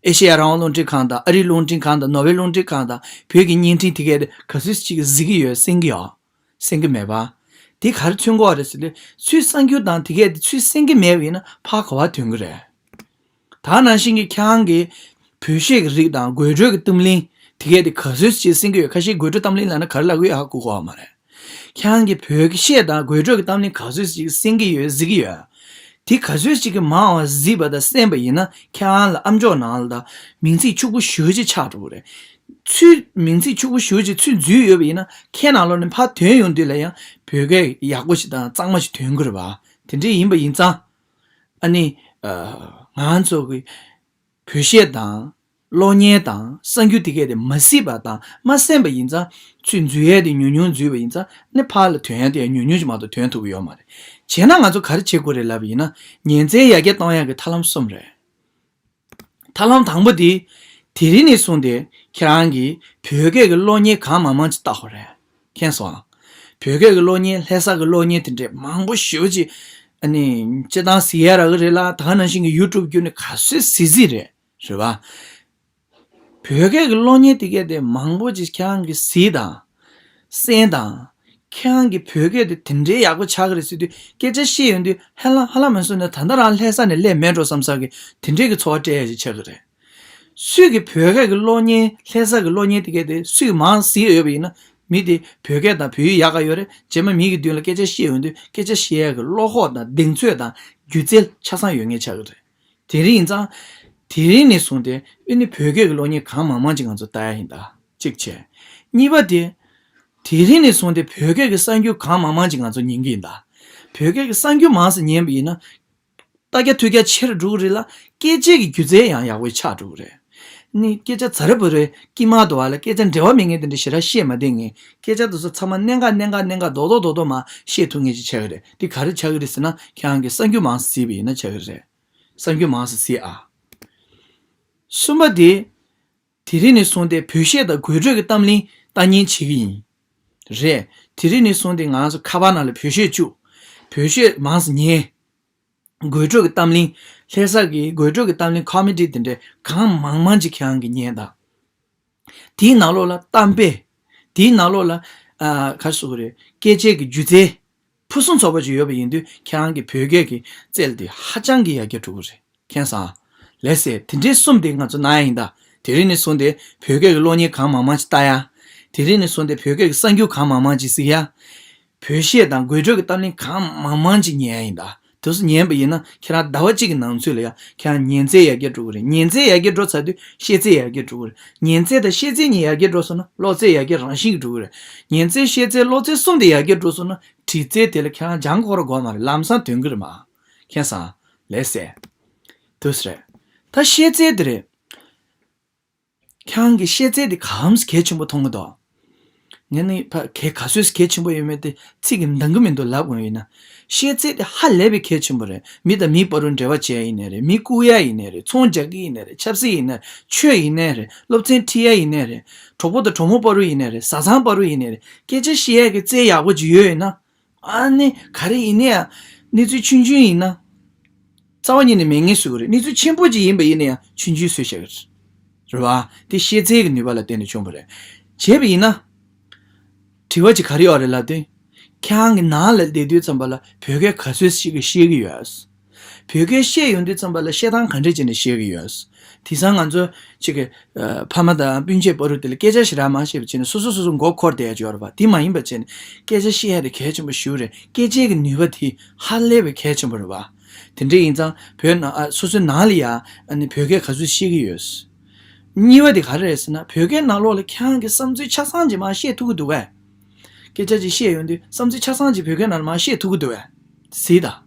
ཨེ་ཤེ་ཡ་རང་དབང་རླུང་འཕྲིན་ཁང་དང་ཨ་རིའི་རླུང་འཕྲིན་ཁང་དང་ནོར་ཝེ་རླུང་འཕྲིན་ཁང་དང་བོད་ཀྱི་བརྙན་འཕྲིན་དེ་གས་དེ་ག་ཚོད་ཅིག་གཟིགས་ཀྱི་ཡོད། གསན་གྱི་ཡོད། གསན་གྱི་མེད་པ། དེ་ག་རེ་མཚོན་གྱི་ཡོད་རེད་ཟེར་ན། ཚུར་གསར་འགྱུར་དང་དེ་གས་དེ་ཚུར་གསན་གྱི་མེད་པ་ཡིན་ན་ཕར་ག་པར་ཐོན་གྱི་རེད། ད་ནང་བཞིན་གྱི་ཁྱེད་རང་གིས་བོད་གཞས་ཀྱི་རིགས་དང་དགོད་བྲོ་གི་གཏམ་གླེང་དེ་གས་དེ་ག་ཚོད་ཅིག་གསན་གྱི་ཡོད། ཁ་ཤས་དགོད་བྲོ་གཏམ་གླེང་ལབ་ན་ག་རེ་ལབ་ཀྱི་ཡོད་ཧ་གོ་གི་ཡོད་མ་རེད། ཁྱེད་རང་གིས་བོད་ཀྱི་གཞས་དང་དགོད་བྲོ་གི་གཏམ་གླེང་ག་ཚོད་ཅིག་གསན་གྱི་ཡོད། གཟིགས་ཀྱི་ཡོད། དེ་ག་ཚོད་ཅིག་གི་མང་བ་གཟིགས་པ་དང་གསན་པ་ཡིན་ན་ཁྱེད་རང་ལ་ཨམ་ཅོག་ནང་ལ་ད་མིང་ཚིག་ཕྱུག་པོ་ཞེ་པོ་ཅིག་ཆགས་འགྲོ་གི་རེད། ཚུར་མིང་ཚིག་ཕྱུག་པོ་ཞེ་པོ་ཅིག་ཚུར་འཛུལ་ཡོད་པ་ཡིན་ན་ཁྱེད་ནང་ལོགས་ནས་ཕར་ཐོན་ཡོང་དུས་ལ་ཡང་བོད་སྐད་ཡག་པོ་ཞིག་དང་གཙང་མ་ཞིག་ཐོན་གྱི་རེད་པ། དེ་འདྲ་ཡིན་པ་ཡིན་ཙང་། ཨ་ནི། ཨ། ང་ཚོ་གི་བོད་གཞས་དང་གློག་བརྙན་དང་གསར་འགྱུར་དེ་གས་དེ་མ་གཟིགས་པ་དང་མ་གསན་པ་ཡིན་ཙང་ཚུར་འཛུལ་ཡས་དེ་ཉུང་ཉུང་འཛུལ་བ་ཡིན་ཙང་ནི་ཕར་ལ་ཐོན་ཡས་དེ་ཉུང་ཉུང་ཅིག་མ་གཏོགས་ཐོན་ཐུབ་ཀྱི་ཡོད་མ་རེད། བྱས་ན་ང་ཚོ་ག་རེ་བྱེད་དགོས་རེད་ལབ་པ་ཡིན་ན། ཉིན་མཚན་ཡར་རྒྱས་གཏོང་ཡས་ཀྱི་ཐབས་ལམ་གསུམ་རེད། ཐབས་ལམ་དང་པོ་དེ། དེ་རིང་ནས་བཟུང་སྟེ་ཁྱེད་རང་གིས་བོད་སྐད་ཀྱི་གློག་བརྙན་གང་མང་མང་ཅིག་ལྟ་དགོས་རེད། མཁྱེན་སོང་ཨ། བོད་སྐད་ཀྱི་གློག་བརྙན་ལྷ་ས་གི་གློག་བརྙན་དེ་འདྲས་མང་པོ་ཞེ་པོ་ཅིག་ཨ་ནི། སྤྱིར་བཏང་གཟིགས་ཡས་རག་གི་རེད་ལ་ད་ག་ནང་བཞིན་གྱི་ཡུ་ཊུབ་བརྒྱུད་ནས་ག་ཚོད་གཟིགས་གཟིགས་རེད། རེད་པ། བོད་སྐད་ཀྱི་གློག་བརྙན་དེ་གས་དེ་མང་པོ་ཅིག་ཁྱེད་རང་གིས་གཟིགས་དང་། གསན་དང་། ཁྱེད་རང་གི་བོད་སྐད་དེ་དེ་འདྲའི་ཡག་པོ་ཆགས་ཀྱི་རེད་ཟེར་དུས་སྐད་ཆ་བཤད་ཡོང་དུས་ཧ་ལམ་ཧ་ལམ་མ་སོང་ན་ད་ལྟ་རང་ལྷ་ས་ནས་སླེབས་མེད་འགྲོ་བསམ་ས་གི་དེ་འདྲའི་གི་ཚོར་བ་སྤྲད་ཡ་ཞིག་ཆགས་ཀྱི་རེད། སུས་གི་བོད་སྐད་ཀྱི་གློག་བརྙན་ལྷ་ས་གི་གློག་བརྙན་དེ་གས་དེ་སུས་མང་གཟིགས་ཡོད་པ་ཡིན་ན་མི་དེ་བོད་སྐད་དང་བོད་ཡིག་ཡག་ག་ཡོད་རེད། རྗེས་མ་མི་གི་མདུན་ལ་སྐད་ཆ་བཤད་ཡོང་དུས་སྐད་ཆ་བཤད་ཡ་གི་བློ་ཁོག་དང་གདེང་ཚོད་དང་སྒྱུ་རྩལ་ཆ་ཚང་ཡོད་མཁན་ཆགས་ཀྱི་རེད། དེ་རིང་ཡིན་ཙང་། དེ་རིང་ནས་བཟུང་སྟེ་ཨ་ནི་བོད་སྐད་ཀྱི་གློག་བརྙན་གང་མང་མང་ཅིག་ང་ཚོ་ལྟ་ཡ་ཡིན་ད། གཅིག་བྱས། གཉིས་པ་དེ། དེ་རིང་ནས་བཟུང་སྟེ་བོད་སྐད་ཀྱི་གསར་འགྱུར་གང་མང་མང་ཅིག་ང་ཚོ་ཉན་གྱི་ཡིན་ད། བོད་སྐད་ཀྱི་གསར་འགྱུར་མང་ཙམ་ཉན་པ་ཡིན་ན། ལྟ་རྒྱ་ཐོས་རྒྱ་ཆེ་རུ་འགྲོ་གི་རེད་ལ་སྐད་ཆའི་གི་སྒྱུ་རྩལ་ཡང་ཡག་པོ་ཆགས་འགྲོ་གི་རེད། ནི་སྐད་ཆ་ཛ་ར་བུ་རེ་དཀྱིལ་མ་དུ་བ་ལ་སྐད་ཆ་འབྲེལ་བ་མེད་མཁན་དེ་འདྲ་ཞེ་དྲག་བཤད་མ་བསྡད་མཁན་སྐད་ཆ་དེ་ཚོ་ཚང་མ་གནད་འགག་གནད་འགག་གནད་འགག་རྡོག་རྡོག་རྡོག་རྡོག་མ་བཤད་ཐུབ་མཁན་ཅིག་ཆགས་ཀྱི་རེད། དེ་ག་རེ་ཆགས་ཀྱི་རེད་ཟེར་ན་ཁྱེད་རང་གིས་གསར་འགྱུར་མང་ཙམ་གཟིགས་པ་ཡིན་ན་ཆགས་ཀྱི་རེད། གསར་འགྱུར་མང་ཙམ་གཟིགས་ཨ། གསུམ་པ་དེ། དེ་རིང་ནས་བཟུང་སྟེ་བོད་གཞས་དང་དགོད་བྲོ་གི་གཏམ་གླེང་ལྟ་ཉན་བྱེད་ཀྱི་ཡིན། རེད། དེ་རིང་ནས་བཟུང་སྟེ་ང་ཚོ་ཁ་པར་ནང་ལ་བོད་གཞས་བཅུག་བོད་གཞས་མང་ཙམ་ཉན། དགོད་བྲོ་གི་གཏམ་གླེང་། ལྷ་ས་གི་དགོད་བྲོ་གི་གཏམ་གླེང་ཁོ་མེ་ཌི་དེ་འདྲའི་གང་མང་མང་ཅིག་ཁྱེད་རང་གིས་ཉན་དང་། དེའི་ནང་ལོགས་ལ་གཏམ་དཔེ། དེའི་ནང་ལོགས་ལ། ཨ། ག་རེ་ཟེར་དགོས་རེད། སྐད་ཆའི་གི་སྒྱུ་རྩལ། ཕུན་སུམ་ཚོགས་པ་ཅིག་ཡོད་པ་ཡིན་དུས་ཁྱེད་རང་གི་བོད་སྐད་ཀྱི་རྩལ་དེ་ཧ་ཅང་གི་ཡར་རྒྱས་འགྲོ་གི་རེད། མཁྱེན་སོང་། ལགས་སེ། དེ་འདྲའི་གསུམ་དེ་ང་ཚོ་གནང་ཡ་ཡིན་ད། དེ་རིང་ནས་བཟུང་སྟེ་བོད་སྐད་ཀྱི་གློག་བརྙན་གང་མང་མང་ཅིག་ལྟ་ཡ། དེ་རིང་ནས་བཟུང་སྟེ་བོད་སྐད་ཀྱི་གསར་འགྱུར་གང་མང་མང་ཅིག་གཟིགས་ཡ། བོད་གཞས་དང་དགོད་བྲོ་གི་གཏམ་གླེང་གང་མང་མང་ཅིག་ཉན་ཡ་ཡིན་ད། དེ་ཚོ་ཉན་པ་ཡིན་ན་ཁྱེད་རང་ཟླ་བ་གཅིག་གི་ནང་ཚུད་ལ་ཡ་ཁྱེད་རང་ཉན་རྩལ་ཡར་རྒྱས་འགྲོ་གི་རེད། ཉན་རྩལ་ཡར་རྒྱས་འགྲོ་ཚར་དུས་བཤད་རྩལ་ཡར་རྒྱས་འགྲོ་གི་རེད། ཉན་རྩལ་དང་བཤད་རྩལ་གཉིས་ཡར་རྒྱས་འགྲོ་སོང་ན་ཀློག་རྩལ་ཡར་རྒྱས་རང་བཞིན་གྱིས་འགྲོ་གི་རེད། ཉན་རྩལ་བཤད་རྩལ་ཀློག་རྩལ་གསུམ་དེ་ཡར་རྒྱས་འགྲོ་སོང་ན་འབྲི་རྩལ་དེ་ལ་ཁྱེད་རང་སྦྱང་དགོས་ར་དགོས་མ་རེད། ལམ་སང་ཐོན་གི་རེད་མ། མཁྱེན་སོང་། ལགས་སེ། དུས་རེད། ད་བཤད་རྩལ་དེ་རེད། ཁྱེད་རང་གིས་བཤད་རྩལ་དེ་གང་གལ་ཆེན་པོ་མཐོང་གི་འདུག་ངས་ནི་ཕ་གལ་ག་ཚོད་གལ་ཆེན་པོ་ཡོད་མེད་དེ་ཚིག་གིས་འདང་གི་མི་འདུག་ལབ་དགོས་ཡིན་ན། བཤད་རྩལ་དེ་ཧ་ལས་པའི་གལ་ཆེན་པོ་རེད། མི་དང་མིའི་བར་དུ་འབྲེལ་བ་བྱེད་ཡ་ཡིན་ནའི་རེད། མི་བཀུག་ཡ་ཡིན་ནའི་རེད། ཚོང་རྒྱག་གི་ཡིན་ནའི་རེད། ཆབ་སྲིད་ཡིན་ནའི་རེད། ཆོས་ཡིན་ནའི་རེད། སློབ་ཚན་ཁྲིད་ཡ་ཡིན་ནའི་རེད། གྲོགས་པོ་དང་གྲོགས་མོ་བར་དུ་ཡིན་ནའི་རེད། བཟའ་ཚང་བར་དུ་ཡིན་ནའི་རེད། སྐད་ཆ་བཤད་ཡ་གི་རྩལ་ཡག་པོ་ཅིག་ཡོད་ཡོད་ན། ཨ་ནི་ག་རེ་ཡིན་ནའི་ཡང་གནས་ཚུལ་ཆུང་ཆུང་ཡིན་ན། རྩ་བ་ཉིད་ནས་མེད་ངེས་བཟོ་གི་རེད། གནས་ཚུལ་ཆེན་པོ་ཅིག་ཡིན་པ་ཡིན་ན་ཡང་ཆུང་ཆུང་བཟོས་བཞག་གི་རེད། རེད་བ། དེ་བཤད་རྩལ་གྱི་ནུས་པ་ལ་བརྟེན་ནས་བྱུང་བ་རེད། བྱས་པ་ཡིན་ན། དྲི་བ་ཅིག་ག་རེ་ཡོད་རེད་ལབ་དུས། ཁྱེད་རང་གི་ནང་ལ་བསྡད་དུས་ཙམ་པ་ལ་བོད་སྐད་ག་ཚོད་ཞིག་གི་ཤེས་ཀྱི་ཡོད། བོད་སྐད་བཤད་ཡོང་དུས་ཙམ་པ་ལ་བཤད་སྟངས་ག་འདྲས་བྱས་ནས་ཤེས་ཀྱི་ཡོད། དེང་སང་ང་ཚོ་གཅིག་གི་ཨ། ཕ་མ་དང་སྤུན་མཆེད་བར་དུ་དེ་ལ་སྐད་ཆ་ཞེ་དྲག་མང་བཤད་པ་བྱས་ནས་སོ་སོ་སོ་སོ་མགོ་འཁོར་བསྡད་ཡ་ཅིག་ཡོད་རེད་པ། དེ་མ་ཡིན་པ་བྱས་ནས་སྐད་ཆ་བཤད་ཡ་དེ་གལ་ཆེན་པོ་ཞེ་པོ་རེད། སྐད་ཆའི་གི་ནུས་པ་དེ་ཧ་ལས་པའི་གལ་ཆེན་པོ་རེད་པ། དེ་འདྲ་ཡིན་ཙང་བོད་ནང་ཨ། སོ་སོའི་ནང་ལ་ཡ་ཨ་ནི་བོད་སྐད་ག་ཚོད་ཤེས་ཀྱི་ཡོད། གཉིས་པ་དེ་ག་རེ་རེད་ཟེར་ན་བོད་སྐད་ནང་ལོགས་ལ་ཁྱེད་རང་གི་བསམ་ཚུལ་ཆ་ཚང་ཅིག་མར་བཤད་ཐུབ་ཀྱི་འདུག་གས། སྐད་ཆ་ཅིག་བཤད་ཡོང་དུས་བསམ་ཚུལ་ཆ་ཚང་ཅིག་བོད་སྐད་ནང་ལ་མར་བཤད་ཐུབ་ཀྱི་འདུག་གས། གཟིགས་དང་།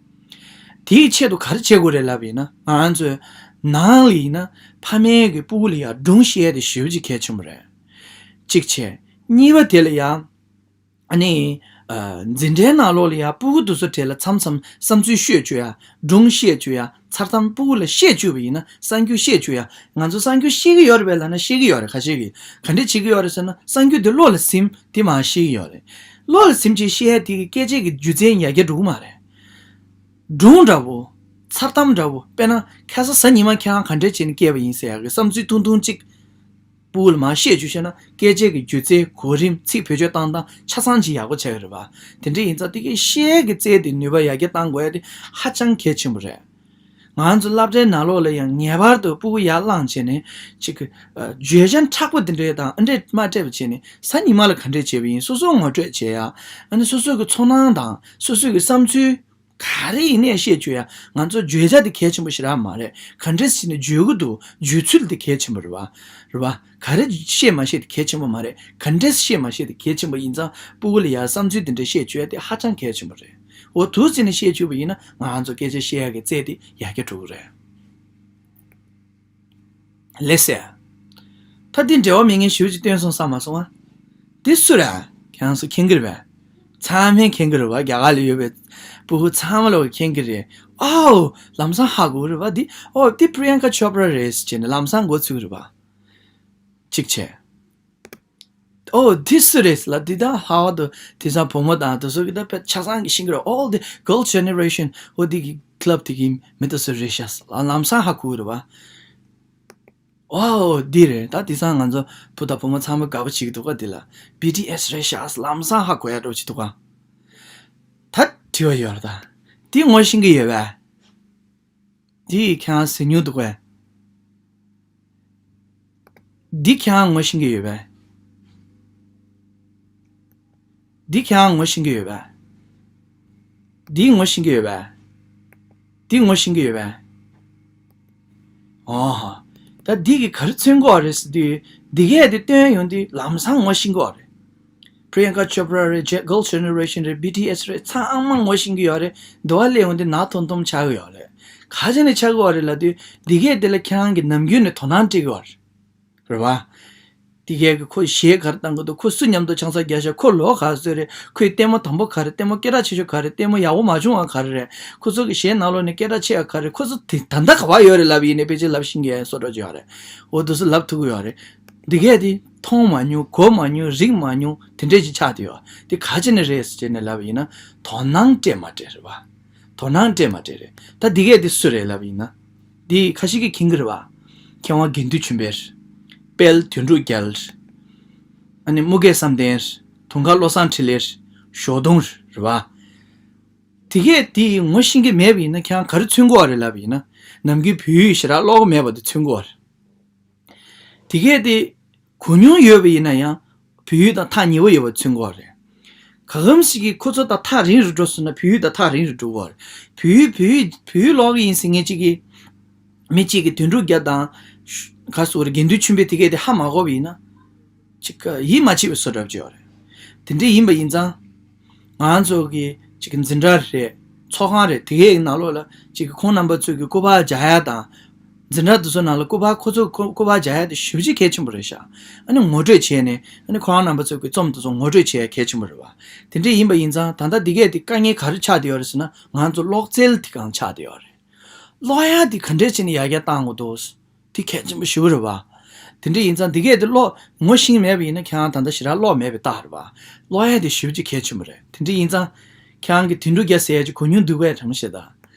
དེའི་ཆེད་དུ་ག་རེ་བྱེད་དགོས་རེད་ལབ་པ་ཡིན་ན་ང་ཚོའི་ནང་ལ་ཡིན་ན་ཕ་མའི་གི་སྤུ་གུ་ལ་ཡ་སྒྲུང་བཤད་ཡ་དེ་ཞེ་པོ་ཅིག་གལ་ཆེན་པོ་རེད། གཅིག་བྱས། གཉིས་པ་དེ་ལ་ཡ། ཨ་ནི། ཨ། འཛིན་གྲྭའི་ནང་ལོགས་ལ་ཡ་སྤུ་གུ་དེ་ཚོ་གྲས་ལ་མཚམས་མཚམས་བསམ་ཚུལ་བཤད་བཅུག་ཡ། སྒྲུང་བཤད་བཅུག་ཡ། མཚར་གཏམ་སྤུ་གུ་ལ་བཤད་བཅུག་པ་ཡིན་ན་གསར་འགྱུར་བཤད་བཅུག་ཡ། ང་ཚོ་གསར་འགྱུར་ཤེས་ཀྱི་ཡོད་རེད་པས་ལབ་ན་ཤེས་ཀྱི་ཡོད་རེད། ཁ་ཤས་ཀྱིས་ག་འདྲས་བྱེད་ཀྱི་ཡོད་རེད་ཟེར་ན་གསར་འགྱུར་དེ་བློ་ལ་ཟིན་དེ་མར་ཤེས་ཀྱི་ཡོད་རེད། བློ་ལ་ཟིན་བྱས་ཤེས་ཡ་དེ་གི་སྐད་ཆའི་གི་སྒྱུ་རྩལ་ཡར་རྒྱས་འགྲོ་གི་མ་རེད། སྒྲུང་འདྲ་བོ། མཚར་གཏམ་འདྲ་བོ། དཔེར་ན་ཁ་སང་གཟའ་ཉི་མ་ཁྱེད་རང་ག་འདྲས་བྱས་ནས་སྐྱེས་པ་ཡིན་ཟེར་ཡག་གི་བསམ་ཚུལ་ཐུང་ཐུང་གཅིག་སྤུ་གུ་ལ་མར་བཤད་བཅུག་ཤེས་ན། སྐད་ཆ་གི་སྒྱུ་རྩལ། གོ་རིམ། ཚིག་བེད་སྤྱོད་བཏང་སྟངས་ཆ་ཚང་ཅིག་ཡག་པོ་ཆགས་ཀྱི་རེད་པ། དེ་འདྲ་ཡིན་ཙང་དེ་གའི་བཤད་ཀྱི་རྩལ་དེ་ནུས་པ་ཡར་རྒྱས་གཏང་དགོས་ཡ་དེ་ཧ་ཅང་གལ་ཆེན་པོ་རེད། ང་ཚོ་སློབ་གྲྭའི་ནང་ལོགས་ལ་ཡང་ངེས་པར་དུ་སྤུ་གུ་ཡར་བླངས་བྱས་ནས་ཅིག་གི་ཨ་བརྗོད་བྱ་མཁྲེགས་པོ་དེ་འདྲས་དང་ཨ་འདྲས་མ་སྤྲད་པ་བྱས་ནས། གཟའ་ཉི་མ་ལ་ག་འདྲས་བྱས་པ་ཡིན། སོ་སོ་ངོ་སྤྲོད་བྱེད་ཡ། ཨ་ནི་སོ་སོ་གི་ཚོར་སྣང་དང་སོ་སོ་གི་བསམ་ཚུལ་ག་རེ་ཡིན་ནའི་བཤད་བཅུག་ཡ། ང་ཚོ་བརྗོད་བྱ་དེ་གལ་ཆེན་པོ་ཞེ་དྲག་མ་རེད། ག་འདྲས་བྱས་ནས་བརྗོད་ཀྱི་འདུག་བརྗོད་ཚུལ་དེ་གལ་ཆེན་པོ་རེད་པ། རེད་པ། ག་རེ་བཤད་མ་བཤད་དེ་གལ་ཆེན་པོ་མ་རེད། ག་འདྲས་བཤད་མ་བཤད་དེ་གལ་ཆེན་པོ་ཡིན་ཙང་། སྤུ་གུ་ལ་ཡ་བསམ་ཚུལ་དེ་འདྲ་བཤད་བཅུག་ཡ་དེ་ཧ་ཅང་གལ་ཆེན་པོ་རེད། འོ་འདུག་བྱས་ནས་བཤད་བཅུག་པ་ཡིན་ན་ང་ཚོ་སྐད་ཆ་བཤད་ཡ་གི་རྩལ་དེ་ཡར་རྒྱས་འགྲོ་གི་རེད། ལགས་སེ། ད་འདི་འབྲེལ་བ་མེད་མཁན་ཞེ་པོ་ཅིག་བཏོན་སོང་བསམ་མ་སོང་ཨ། འདི་སུ་རེད། ཁྱེད་རང་ཚོ་མཁྱེན་གྱི་རེད་པས། ཚང་མས་མཁྱེན་གྱི་རེད་པ། རྒྱ་གར་ལ་ཡོད་པའི་སྤུ་གུ་ཚང་མ་ལ་མཁྱེན་གྱི་རེད། ཨའོ། ལམ་སང་ཧ་གོ་གི་རེད་པ། འདི་ཨོ་འདི་པྲི་ཡང་ཀ་ཅོ་པྲ་རེད་ཟེར་ནས་ལམ་སང་མགོ་ཚོས་ཀྱི་རེད་པ། གཅིག་བྱས། ཨོ་འདི་སུ་རེད་ལབ། འདི་ད་ལྷག་པར་དུ་དེང་སང་བུ་མོ་དང་དེ་ཚོ་གིས་ད་དཔེ་ཆ་ཚང་གིས་ཤེས་ཀྱི་རེད། All the girl generation། ཨོ་འདི་གི་club་དེ་གི་མི་དེ་ཚོ་རེད་ཤག་ལམ་སང་ཧ་གོ་གི་རེད་པ། ཨོ་འདི་རེད། ད་དེང་སང་ང་ཚོ་བུ་དང་བུ་མོ་ཚང་མ་དགའ་པོ་བྱེད་ཀྱི་འདུག་ག་འདི་ལ། བི་ཊི་ཨེས་རེད་ཤག་ལམ་སང་ཧ་གོ་ཡ་འདྲ་བོ་ཅིག་འདུག་ག་ད་དྲི་བ་ཡོད་རེད་ད། འདི་ངོ་ཤེས་ཀྱི་ཡོད་པས། འདི་ཁྱེད་རང་གཟིགས་མྱོང་འདུག་གས། འདི་ཁྱེད་རང་ངོ་ཤེས་ཀྱི་ཡོད་པས། འདི་ཁྱེད་རང་ངོ་ཤེས་ཀྱི་ཡོད་པས། འདི་ངོ་ཤེས་ཀྱི་ཡོད་པས། འདི་ངོ་ཤེས་ཀྱི་ཡོད་པས། ཨོ། ད་འདི་གིས་ག་རེ་མཚོན་གྱི་ཡོད་རེད་ཟེར་དུས། འདི་གས་དེ་བཏོན་ཡོང་དུས་ལམ་སང་ངོ་ཤེས་ཀྱི་ཡོད་རེད། པྲི་ཡང་ཀ་ཅོ་པྲ་རེད། ཇེ་Girl Generation རེད། བི་ཊི་ཨེས་རེད། ཚང་མ་ངོ་ཤེས་ཀྱི་ཡོད་རེད། འདི་བ་སླེབས་ཡོང་དུས་ནག་ཐོམ་ཐོམ་ཆགས་ཀྱི་ཡོད་རེད། ག་རེ་བྱས་ནས་ཆགས་ཀྱི་ཡོད་རེད་ལབ་དུས། འདི་གས་དེ་ལ་ཁྱེད་རང་གིས་ནམ་རྒྱུན་ནས་དོ་སྣང་སྤྲད་ཀྱི་ཡོད་རེད། རེད་བ། དེ་གས་ཀྱི་ཁོ་གཞས་ག་རེ་བཏང་གི་འདུག་ཁོ་སུ་མཉམ་དུ་ཆང་ས་བརྒྱབ་ཤག་ཁོ་ལོ་ག་ཚོད་རེད། ཁོའི་ལྟད་མོ་དང་པོ་ག་རེ། ལྟད་མོ་སྐད་གྲགས་ཆེ་ཤོས་ག་རེ། ལྟད་མོ་ཡག་པོ་མ་བྱུང་བ་ག་རེ་རེད། ཁོ་ཚོ་གི་གཞས་ནང་ལོགས་ནས་སྐད་གྲགས་ཆེ་བ་ག་རེ། ཁོ་ཚོ་དེ་ད་ལྟ་ག་པར་ཡོད་རེད་ལབ་ཡིན་ནའི་ཕལ་ཆེར་ལབ་ཤེས་ཀྱི་ཡོད་བཟོ་འདྲ་ཅིག་ཡོད་རེད། འོ་དེ་ཚོ་ལབ་ཐུབ་ཀྱི་ཡོད་རེད། འདི་གས་དེ་མཐོང་མ་མྱོང་། གོ་མ་མྱོང་། རིག་མ་མྱོང་། དེ་འདྲས་ཅིག་ཆགས་བསྡད་ཡོད། དེ་ག་བྱས་ནས་རེད་ཟེར་ནས་ལབ་ཡིན་ན། དོ་སྣང་སྤྲད་མ་སྤྲད་རེད་བ། དོ་སྣང་སྤྲད་མ་སྤྲད་རེད། ད་འདི་གས་དེ་སུ་རེད་ལབ་ཡིན་ན། འདི་ཁ་ཤས་ཀྱིས་མཁྱེན་གྱི་རེད་བ། མཁས་དབང་དགེ་འདུན་ཆོས་འཕེལ། དཔལ་དོན་གྲུབ་རྒྱལ། ཨ་ནི་དམུ་དགེ་བསམ་གཏན། དུང་དཀར་བློ་བཟང་འཕྲིན་ལས། ཞོགས་དུང་རེད་བ། དེ་གས་དེ་ངོ་ཤེས་ཀྱི་མེད་པ་ཡིན་ན་ཁྱེད་རང་ག་རེ་མཚོན་གྱི་ཡོད་རེད་ལབ་ཡིན་ན། ནམ་རྒྱུན་བོད་ཡིག་ཞེ་དྲག་ཀློག་གི་མེད་པ་དེ་མཚོན་གྱི་ཡོད་རེད། དེ་གས་དེ་གོ་མྱོང་ཡོད་པ་ཡིན་ན་ཡང་བོད་ཡིག་དང་ཐག་ཉེ་བོ་ཡོད་པ་མཚོན་གྱི་ཡོད་རེད། གང་འཚམ་ཞིག་གིས་ཁོ་ཚོ་དང་ཐག་རིང་རུ་འགྲོ་སོང་ན་བོད་ཡིག་དང་ཐག་རིང་རུ་འགྲོ་གི་ཡོད་རེད། བོད་ཡིག་བོད་ཡིག་བོད་ཡིག་ཀློག་གི་ཡིན་ཟེར་མཁན་གཅིག་གིས། མི་གཅིག་གིས་དོན་གྲུབ་རྒྱལ་དང་། ག་རེ་ཟེར་དགོས་རེད། དགེ་འདུན་ཆོས་འཕེལ་དེ་གས་དེ་ཧ་མ་གོ་བ་ཡིན་ན། ཅིག་ཡིད་མ་ཆེས་པའི་བཟོ་འདྲ་ཅིག་ཡོད་རེད། དེ་འདྲ་ཡིན་པ་ཡིན་ཙང་། ང་ཚོ་གི་ཅིག་འཛིན་གྲྭ་རེད། ཚོགས་ཁང་རེད། དེ་གའི་ནང་ལོགས་ལ་ཅིག་ཁོང་རྣམ་པ་ཚོས་ཀྱི་སྐུ་པར་རྒྱག་ཡ་དང་། འཛིན་གྲྭ་དེ་ཚོ་ནང་ལ་སྐུ་པར། ཁོ་ཚོ་སྐུ་སྐུ་པར་རྒྱག་ཡ་དེ་ཞེ་པོ་ཅིག་གལ་ཆེན་པོ་རེད་ཤག་ཨ་ནི་ངོ་སྤྲོད་བྱས་ནས། ཨ་ནི་ཁོ་རང་རྣམ་པ་ཚོས་ཀྱི་རྩོམ་དེ་ཚོ་ངོ་སྤྲོད་བྱེད་ཡ་གལ་ཆེན་པོ་རེད་བ། དེ་འདྲ་ཡིན་པ་ཡིན་ཙང་ད་ལྟ་འདི་གས་དེ་དཀའ་ངལ་ག་རེ་ཆགས་བསྡད་ཡོད་རེད་ཟེར་ན། ང་ཚོ་ཀློག་རྩལ་དེ་གང་ཆགས་བསྡད་ཡོད་རེད། ཀློག་ཡ་དེ་ག་འདྲས་བྱས་ནས་ཡར་རྒྱས་གཏང་དགོས་འདུག་དེ་གལ་ཆེན་པོ་ཞེ་པོ་རེད་བ། དེ་འདྲ་ཡིན་ཙང་འདི་གས་དེ་ཀློག་ངོ་ཤེས་མེད་པ་ཡིན་ན་ཁྱེད་རང་ད་ལྟ་ཞེ་དྲག་ཀློག་མེད་པའི་རྟགས་རེད་བ། ཀློག་ཡ་དེ་ཞེ་པོ་ཅིག་གལ་ཆེན་པོ་རེད། དེ་འདྲ་ཡིན་ཙང་། ཁྱེད་རང་གིས་དོན་གྲུབ་རྒྱལ་ཟེར་ཡ་ཅིག་གོ་མྱོང་འདུག་གས། དྲང་པོ་བཤད་ད།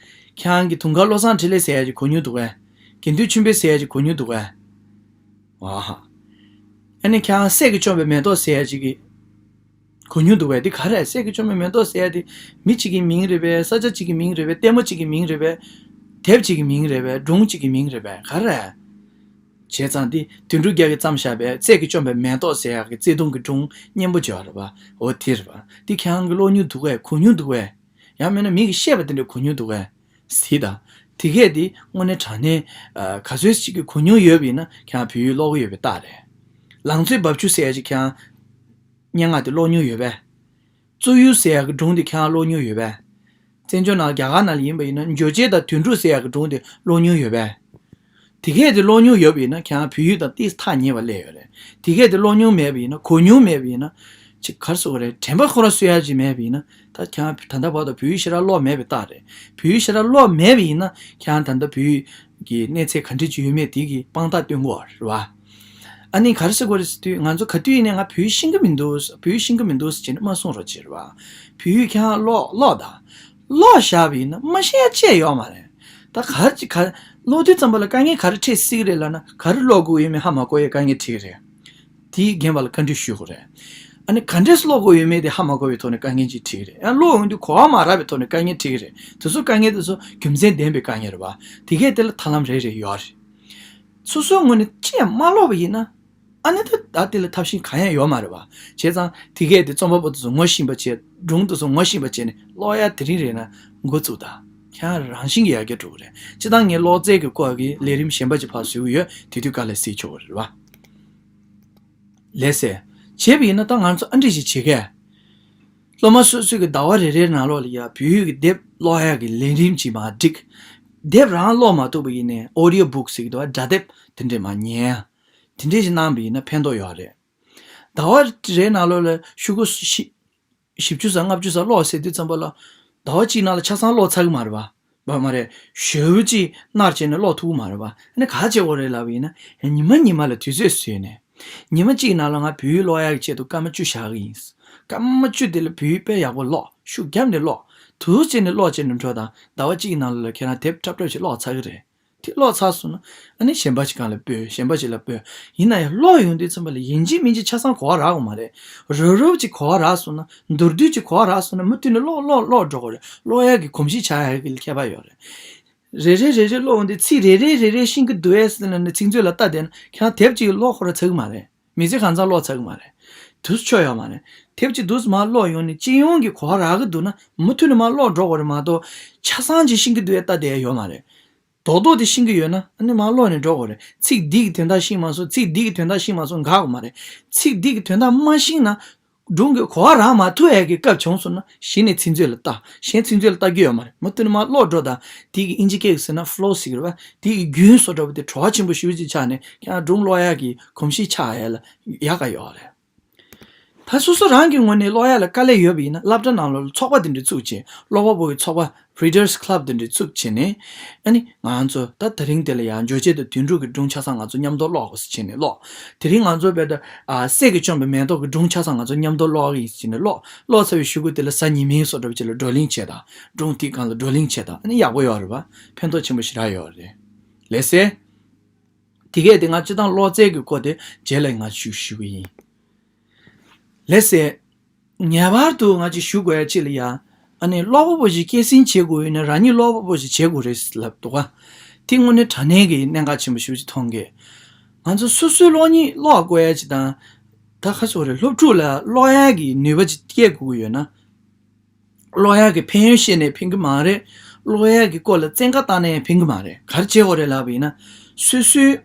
ཁྱེད་རང་གིས་དུང་དཀར་བློ་བཟང་འཕྲིན་ལས་ཟེར་ཡ་ཅིག་གོ་མྱོང་འདུག་གས། དགེ་འདུན་ཆོས་འཕེལ་ཟེར་ཡ་ཅིག་གོ་མྱོང་འདུག་གས། ཨ་ཧ། ཨ་ནི་ཁྱེད་རང་སྲས་ཀྱིས་བཅོམ་པའི་མེ་ཏོག་ཟེར་ཡ་ཅིག་གི་གོ་མྱོང་འདུག་པས། འདི་ག་རེ་རེད། སྲས་ཀྱིས་བཅོམ་པའི་མེ་ཏོག་ཟེར་ཡ་དེ་མི་གཅིག་གི་མིང་རེད་པས། ས་ཆ་གཅིག་གི་མིང་རེད་པས། ལྟད་མོ་གཅིག་གི་མིང་རེད་པས། དེབ་གཅིག་གི་མིང་རེད་པས། སྒྲུང་གཅིག་གི་མིང་རེད་པས། ག་རེ་རེད། བྱས་ཙང་འདི་དོན་གྲུབ་རྒྱལ་གྱིས་བརྩམས་བཞག་པའི་སྲས་ཀྱིས་བཅོམ་པའི་མེ་ཏོག་ཟེར་ཡག་གི་བརྩེ་དུང་གི་སྒྲུང་སྙན་པོ་བྱས་པ་རེད་པ། འོ་དེ་རེད་པ། འདི་ཁྱེད་རང་གིས་ཀློག་མྱོང་འདུག་གས། གོ་མྱོང་འདུག་གས། ཡང་མིན་ན་མི་གིས་བཤད་པ་དེ་འདྲ་གོ་མྱོང་འདུག་གས། ཟེར་ད། དེ་གས་དེ་དངོས་གནས་དྲང་གནས། ཨ། ག་ཚོད་ཅིག་གིས་གོ་མྱོང་ཡོད་པ་ཡིན་ན་ཁྱེད་རང་བོད་ཡིག་ཀློག་གི་ཡོད་པའི་རྟགས་རེད། ལང་ཚོའི་འབབ་ཆུ་ཟེར་ཡ་ཅིག་ཁྱེད་རང་སྙན་ངག་དེ་ཀློག་མྱོང་ཡོད་པས། བཙུགས་ཡུལ་ཟེར་ཡག་གི་སྒྲུང་དེ་ཁྱེད་རང་ཀློག་མྱོང་ཡོད་པས། བཙན་བྱོལ་ནང་རྒྱ་གར་ནང་ལ་ཡིན་པ་ཡིན་ན་འཇོ་སྒེག་དང་དོན་གྲུབ་ཟེར་ཡག་གི་སྒྲུང་དེ་ཀློག་མྱོང་ཡོད་པས། དེ་གས་དེ་ཀློག་མྱོང་ཡོད་པ་ཡིན་ན་ཁྱེད་རང་བོད་ཡིག་དང་ཏིས་ཐག་ཉེ་བ་སླེབས་ཡོད་རེད། དེ་གས་དེ་ཀློག་མྱོང་མེད་པ་ཡིན་ན། གོ་མྱོང་མེད་པ་ཡིན་ན། ཅིག་ག་རེ་ཟེར་དགོས་རེད། དྲན་པ་ཁོ་རང་གསོ་ཡག་ཅིག་མེད་པ་ཡིན་ན། ད་ཁྱེད་རང་ད་ལྟ་བར་དུ་བོད་ཡིག་ཞེ་དྲག་ཀློག་མེད་པའི་རྟགས་རེད། བོད་ཡིག་ཞེ་དྲག་ཀློག་མེད་པ་ཡིན་ན་ཁྱེད་རང་ད་ལྟ་བོད་ཡིག་གི་གནས་ཚད་ག་འདྲ་ཅིག་ཡོད་མེད་དེ་གི་དཔང་རྟགས་སྟོན་གྱི་ཡོད་རེད་བ། ཨ་ནི་ག་རེ་ཟེར་དགོས་རེད་ཟེར་དུས། ང་ཚོ་ག་དུས་ཡིན་ནའི་ང་བོད་ཡིག་ཤེས་ཀྱི་མི་འདུག་བོད་ཡིག་ཤེས་ཀྱི་མི་འདུག་ཟེར་བྱས་ནས་མ་གསུང་རོགས་བྱེད་རེད་བ། བོད་ཡིག་ཁྱེད་རང་ཀློག་ཀློག་དང་། ཀློག་བཞག་པ་ཡིན་ན་མ་ཤེས་ཡ་ཅི་ཡོད་མ་རེད། ད་ག་རེ་ག་ཀློག་དུས་ཙམ་པ་ལ་དཀའ་ངལ་ག་རེ་འཕྲད་སྲིད་ཀྱི་རེད་ལབ་ན། ག་རེ་ཀློག་དགོས་ཡོད་མེད་ཧ་མ་གོ་ཡའི་དཀའ་ངལ་འཕྲད་ཀྱི་རེད། དེའི་རྒན་པ་ལ་བཀའ་འདྲི་ཞུ་དགོས་རེད། ཨ་ནི་ག་འདྲས་ཀློག་དགོས་ཡོད་མེད་དེ་ཧ་མ་གོ་བའི་ཐོག་ནས་དཀའ་ངལ་ཅིག་འཕྲད་ཀྱི་རེད། ཡང་ཀློག་ཡོང་དུས་གོ་བ་མ་རག་པའི་ཐོག་ནས་དཀའ་ངལ་འཕྲད་ཀྱི་རེད། དེ་ཚོ་དཀའ་ངལ་དེ་ཚོ་རྒྱུ་མཚན་ལྡན་པའི་དཀའ་ངལ་རེད་བ། དེ་གས་དེ་ལ་ཐབས་ལམ་རེ་རེ་ཡོད་རེད། སོ་སོའི་ངོས་ནས་ཅིག་མ་ཀློག་པ་ཡིན་ན། ཨ་ནི་ད་ད་དེ་ལ་ཐབས་ཤེས་གང་ཡང་ཡོད་མ་རེད་བ། བྱས་ཙང་དེ་གས་དེ་རྩོམ་པ་པོ་དེ་ཚོ་ངོ་ཤེས་པ་བྱས། སྒྲུང་དེ་ཚོ་ངོ་ཤེས་པ་བྱས་ནས་ཀློག་ཡ་དེ་རིང་རེད་ན་འགོ་བཙུགས་དང་། ཁྱེད་རང་རང་བཞིན་གྱིས་ཡར་རྒྱས་འགྲོ་གི་རེད། སྤྱིར་བཏང་ངས་ཀློག་རྩལ་གྱི་སྐོར་གྱི་ལས་རིམ་གཞན་པ་ཅིག་ཕར་བཟོས་ཀྱི་ཡོད། དེ་དུས་ཀ་ལ་གཟིགས་ཆོག་གི་རེད་བ། ལགས་སེ། བྱས་པ་ཡིན་ན་ད་ང་ཚོ་ཨ་འདྲ་ཞིག་བྱེད་གས། སློབ་མ་སོ་སོའི་གི་ཟླ་བ་རེ་རེའི་ནང་ལོགས་ལ་ཡ་བོད་ཡིག་གི་དེབ་ཀློག་ཡག་གི་ལས་རིམ་ཅིག་མར་བསྒྲིགས། དེབ་རང་ཀློག་མ་ཐུབ་པ་ཡིན་ནའི་ཨོ་ཌི་ཡོ་བུག་ཟེར་གི་འདུག་བ། སྒྲ་དེབ་དེ་འདྲས་མར་ཉན་ཡ། དེ་འདྲས་ཞིག་གནང་བ་ཡིན་ན་ཕན་ཐོགས་ཡོད་རེད། ཟླ་བ་རེའི་ནང་ལོགས་ལ་ཤོག་གུ་བཞི་བཅུ་ཙམ་ལྔ་བཅུ་ཙམ་ཀློག་ཟེར་དུས་ཙམ་པ་ལ། ཟླ་བ་གཅིག་ནང་ལ་ཆ་ཚང་ཀློག་ཚར་གི་མ་རེད་བ། བ་མ་རེད། ཞེ་པོ་ཅིག་མནར་བྱས་ནས་ཀློག་ཐུབ་ཀྱི་མ་རེད་བ། ཨ་ནི་ག་བྱེད་དགོས་རེད་ལབ་པ་ཡིན་ན། ཉི་མ་ཉི་མ་ལ་དུས་ཚོད་བཟོས་ནས། ཉི་མ་གཅིག་ནང་ལ་ང་བོད་ཡིག་ཀློག་ཡག་གི་ཆེད་དུ་སྐར་མ་བཅུ་བཞག་གི་ཡིན། སྐར་མ་བཅུ་དེ་ལ་བོད་ཡིག་དཔེ་ཡག་པོ་ཀློག་ཤུགས་བརྒྱབ་ནས་ཀློག་དུས་བྱས་ནས་ཀློག་བྱས་ནས་འགྲོ་དང་། ཟླ་བ་གཅིག་ནང་ལ་ཁྱེད་རང་དེབ་ཁྲབ་ཁྲབ་ཅིག་ཀློག་ཚར་གི་རེད། དེ་ཀློག་ཚར་སོང་ན། ཨ་ནི་གཞན་པ་ཞིག་སྒང་ལ་སྤོས། གཞན་པ་ཞིག་ལ་སྤོས། ཡིན་ན་ཡང་ཀློག་ཡོང་དུས་ཙམ་པ་ལ་ཡིན་གཅིག་མིན་གཅིག་ཆ་ཚང་གོ་བ་རག་གི་མ་རེད། རོབ་རོབ་ཅིག་གོ་བ་རག་སོང་ན། མདོར་བསྡུས་ཅིག་གོ་བ་རག་སོང་ན། མུ་མཐུད་ནས་ཀློག་ཀློག་ཀློག་འགྲོ་གི་རེད། ཀློག་ཡག་གི་གོམས་གཤིས་ཆགས་ཡག་གི་ཁྱད་པར་ཡོད་རེད། རེ་རེ་རེ་རེ་ཀློག་ཡོང་དུས་ཚིག་རེ་རེ་རེ་རེ་ཤེས་ཀྱི་འདུག་ཨེ་ཟེར་ན་ནི། ཚིག་མཛོད་ལ་ལྟ་བསྡད་ན་ཁྱེད་རང་དེབ་ཅིག་ཀློག་ཁོ་རང་ཚར་གི་མ་རེད། མི་ཚེ་གང་ཚང་ཀློག་ཚར་གི་མ་རེད། དུས་ཚོད་ཆོ་ཡོད་མ་རེད། དེབ་ཅིག་འདུག་སེ་མར་ཀློག་ཡོང་ནས་སྤྱི་ཡོངས་ཀྱི་གོ་བ་རག་གི་འདུག་ན། མུ་མཐུད་ནས་མར་ཀློག་འགྲོ་དགོས་རེད་མ་གཏོགས། ཆ་ཚང་ཅིག་ཤེས་ཀྱི་འདུག་ཨེ་ལྟ་བསྡད་ཡོད་མ་རེད། རྡོག་རྡོག་དེ་ཤེས་ཀྱི་ཡོད་ན་ཨ་ནི་མར་ཀློག་ནས་འགྲོ་དགོས་རེད། ཚིག་འདི་གི་དོན་དག་ཤེས་མ་སོང་། ཚིག་འདི་གི་དོན་དག་ཤེས་མ་སོང་དགའ་དགོས་མ་རེད། ཚིག་འདི་གི་དོན་དག་མ་ཤེས་ན། སྒྲུང་གི་གོ་བ་རག་མ་ཐུབ་ཡས་ཀྱི་སྐབས་བྱུང་སོང་ན། གཞི་ནས་ཚིག་མཛོད་ལ་ལྟ། གཞན་ཚིག་མཛོད་ལ་ལྟ་རྒྱུ་ཡོད་མ་རེད། མུ་མཐུད་ནས་མར་ཀློག་འགྲོ་དང་། དེ་གི་ཨིན་ཇི་སྐད་ཀྱི་ཟེར་ན་ཕོ་ལོ་ཟེར་གི་རེད་བ། དེ་གི་རྒྱུན་བཟོ་འདྲ་པོ་དེ་བྲོ་བ་ཆེན་པོ་ཞེ་པོ་ཅིག་ཆགས་ནས། ཁྱེད་རང་སྒྲུང་ཀློག་ཡག་གི་གོམས་གཤིས་ཆགས་ཡག་ལ་ཡག་ག་ཡོད་རེད། ད་སོ་སོ་རང་གི་ངོས་ནས་ཀློག་ཡག་ལ་དཀའ་ལས་ཡོད་པ་ཡིན་ན། སློབ་གྲྭ་ནང་ལོགས་ལ་ཚོགས་པ་དེ་འདྲ་བཙུགས་བྱས། ཀློག་པ་པོ་གི་ཚོགས་པ། Readers Club དེ་འདྲ་བཙུགས་བྱས་ནས། ཨ་ནི་ང་ཚོ་ད་དེ་རིང་དེ་ལ་ཡང་འབྱོར་ཆེད་དུ་དོན་དྲུག་གི་སྒྲུང་ཆ་ཚང་ང་ཚོ་མཉམ་དུ་ཀློག་དགོས་ཟེར་བྱས་ནས་ཀློག་དེ་རིང་ང་ཚོ་བལ་ད་ཨ་སྲས་ཀྱིས་བཅོམ་པའི་མེ་ཏོག་གི་སྒྲུང་ཆ་ཚང་ང་ཚོ་མཉམ་དུ་ཀློག་གི་ཡིན་ཟེར་བྱས་ནས་ཀློག་ཀློག་ཚར་བའི་གཞུག་གུ་དེ་ལ་གཟའ་ཉི་མའི་བཟོ་འདྲ་པོ་ཅིག་ལ་བགྲོ་གླེང་བྱས་དང་། སྒྲུང་དེའི་སྒང་ལ་བགྲོ་གླེང་བྱས་དང་། ཨ་ནི་ཡག་པོ་ཡོད་རེད་བ། ཕན་ཐོགས་ཆེན་པོ་ཞེ་དྲག་ཡོད་རེད། ལགས་སེ། དེ་གས་དེ་ང་སྤྱིར་བཏང་ཀློག་རྩལ་གྱི་སྐོར་དེ་རྗེས་ལ་ང་ཞུ་ཞུ་གི་ཡིན། ལགས་སེ། ངེས་པར་དུ་ང་ཅིག་ཞུ་དགོས་ཡ་ཅིག་ལ་ཡ། ཨ་ནི་ཀློག་པ་པོ་ཞིག་སྐྱེད་སྲིང་བྱེད་དགོས་ཡོད་ན། རང་ཉིད་ཀློག་པ་པོ་ཞིག་བྱེད་དགོས་རེད་ལབ་འདུག་ག་དེ་དངོས་གནས་དྲང་གནས་ཀྱི་གནད་འགག་ཆེན་པོ་ཞེ་པོ་ཅིག་མཐོང་གི་ང་ཚོ་སོ་སོའི་གློག་བརྙན་ཀློག་དགོས་ཡ་ཅིག་དང་། ད་ག་ཟེར་དགོས་རེད། སློབ་ཕྲུག་ལ་ཀློག་ཡ་གི་ནུས་པ་ཅིག་སྐྱེད་དགོས་ཀྱི་ཡོད་ན། ཀློག་ཡག་གི་ཕན་ཡོན་བཤད་ནས་ཕན་གྱི་མ་རེད། ཀློག་ཡག་གི་སྐོར་ལ་བཙན་བཀའ་བཏང་ནས་ཕན་གྱི་མ་རེད། ག་རེ་བྱེད་དགོས་རེད་ལབ་པ་ཡིན་ན། སོ་སོས་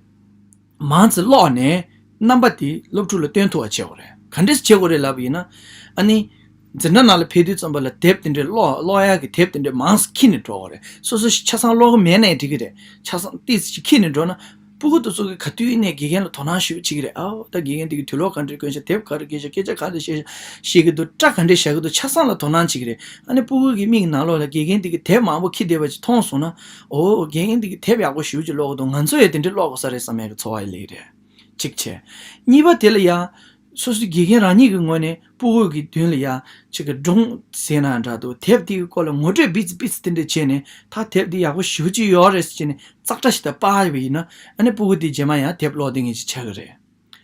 མང་ཙམ་ཀློག་ནས་རྣམ་པ་དེ་སློབ་ཕྲུག་ལ་སྟོན་ཐུབ་པ་བྱེད་དགོས་རེད། ག་འདྲས་བྱེད་དགོས་རེད་ལབ་པ་ཡིན་ན། ཨ་ནི། འཛིན་གྲྭ་ནང་ལ་ཕེབས་དུས་ཙམ་པ་ལ་དེབ་དེ་འདྲའི་ཀློག་ཀློག་ཡག་གི་དེབ་དེ་འདྲའི་མང་ཙམ་ཁྱེར་ནས་འགྲོ་དགོས་རེད། སོ་སོ་ཆ་ཚང་ཀློག་གི་མེད་ནའི་འགྲིག་གི་རེད། ཆ་ཚང་ཏོག་ཙམ་ཅིག་ཁྱེར་ནས་འགྲོ་ན། སྤུ་གུ་དེ་ཚོ་གིས་ག་དུས་ནས་དགེ་རྒན་ལ་དོ་སྣང་ཞེ་པོ་བྱེད་ཀྱི་རེད། ཨའོ་ད་དགེ་རྒན་དེ་གིས་དུས་ལོག་ག་འདྲས་གོན་ཤག་དེབ་ག་རེ་ཀྱེ་ཤག་སྐད་ཆ་ག་འདྲས་བཤད་ཤག་བཤད་ཀྱི་འདུག་སྐྲ་ག་འདྲས་བཞར་གྱི་འདུག་ཆ་ཚང་ལ་དོ་སྣང་བྱེད་ཀྱི་རེད། ཨ་ནི་སྤུ་གུ་གི་མིག་ནང་ལོགས་ལ་དགེ་རྒན་དེ་གིས་དེབ་མང་པོ་ཁྱེར་བསྡད་པ་ཅིག་མཐོང་སོང་ན། ཨོ་དགེ་རྒན་དེ་གིས་དེབ་ཡག་པོ་ཞེ་པོ་ཅིག་ཀློག་གི་འདུག་ང་ཚོ་ཡང་དེ་འདྲས་ཀློག་དགོས་ས་རེད་བསམ་ཡག་གི་ཚོར་བ་ཡང་སླེབས་ཀྱི་རེད། གཅིག་བྱས། གཉིས་པ་དེ་ལ་ཡ། སོ་སོའི་དགེ་རྒན་རང་ཉིད་ཀྱི་ངོས་ནས་སྤུ་གུ་གི་མདུན་ལ་ཡ། ཅིག་གི་སྒྲུང་ཟེར་ན་འདྲ་འདུག་དེབ་དེ་གི་སྐོར་ལ་ངོ་སྤྲོད་སྤེལ་ཙི་སྤེལ་ཙི་དེ་འདྲས་བྱས་ནས། ད་དེབ་འདི་ཡག་པོ་ཞེ་པོ་ཅིག་ཡོད་རེད་ཟེར་བྱས་ནས་ཙག་སྒྲ་ཞིག་དང་སྤར་བ་ཡིན་ན། ཨ་ནི་སྤུ་གུ་དེ་རྗེས་མ་ཡང་དེབ་ཀློག་བསྡད་མཁན་ཅིག་ཆགས་ཀྱི་རེད།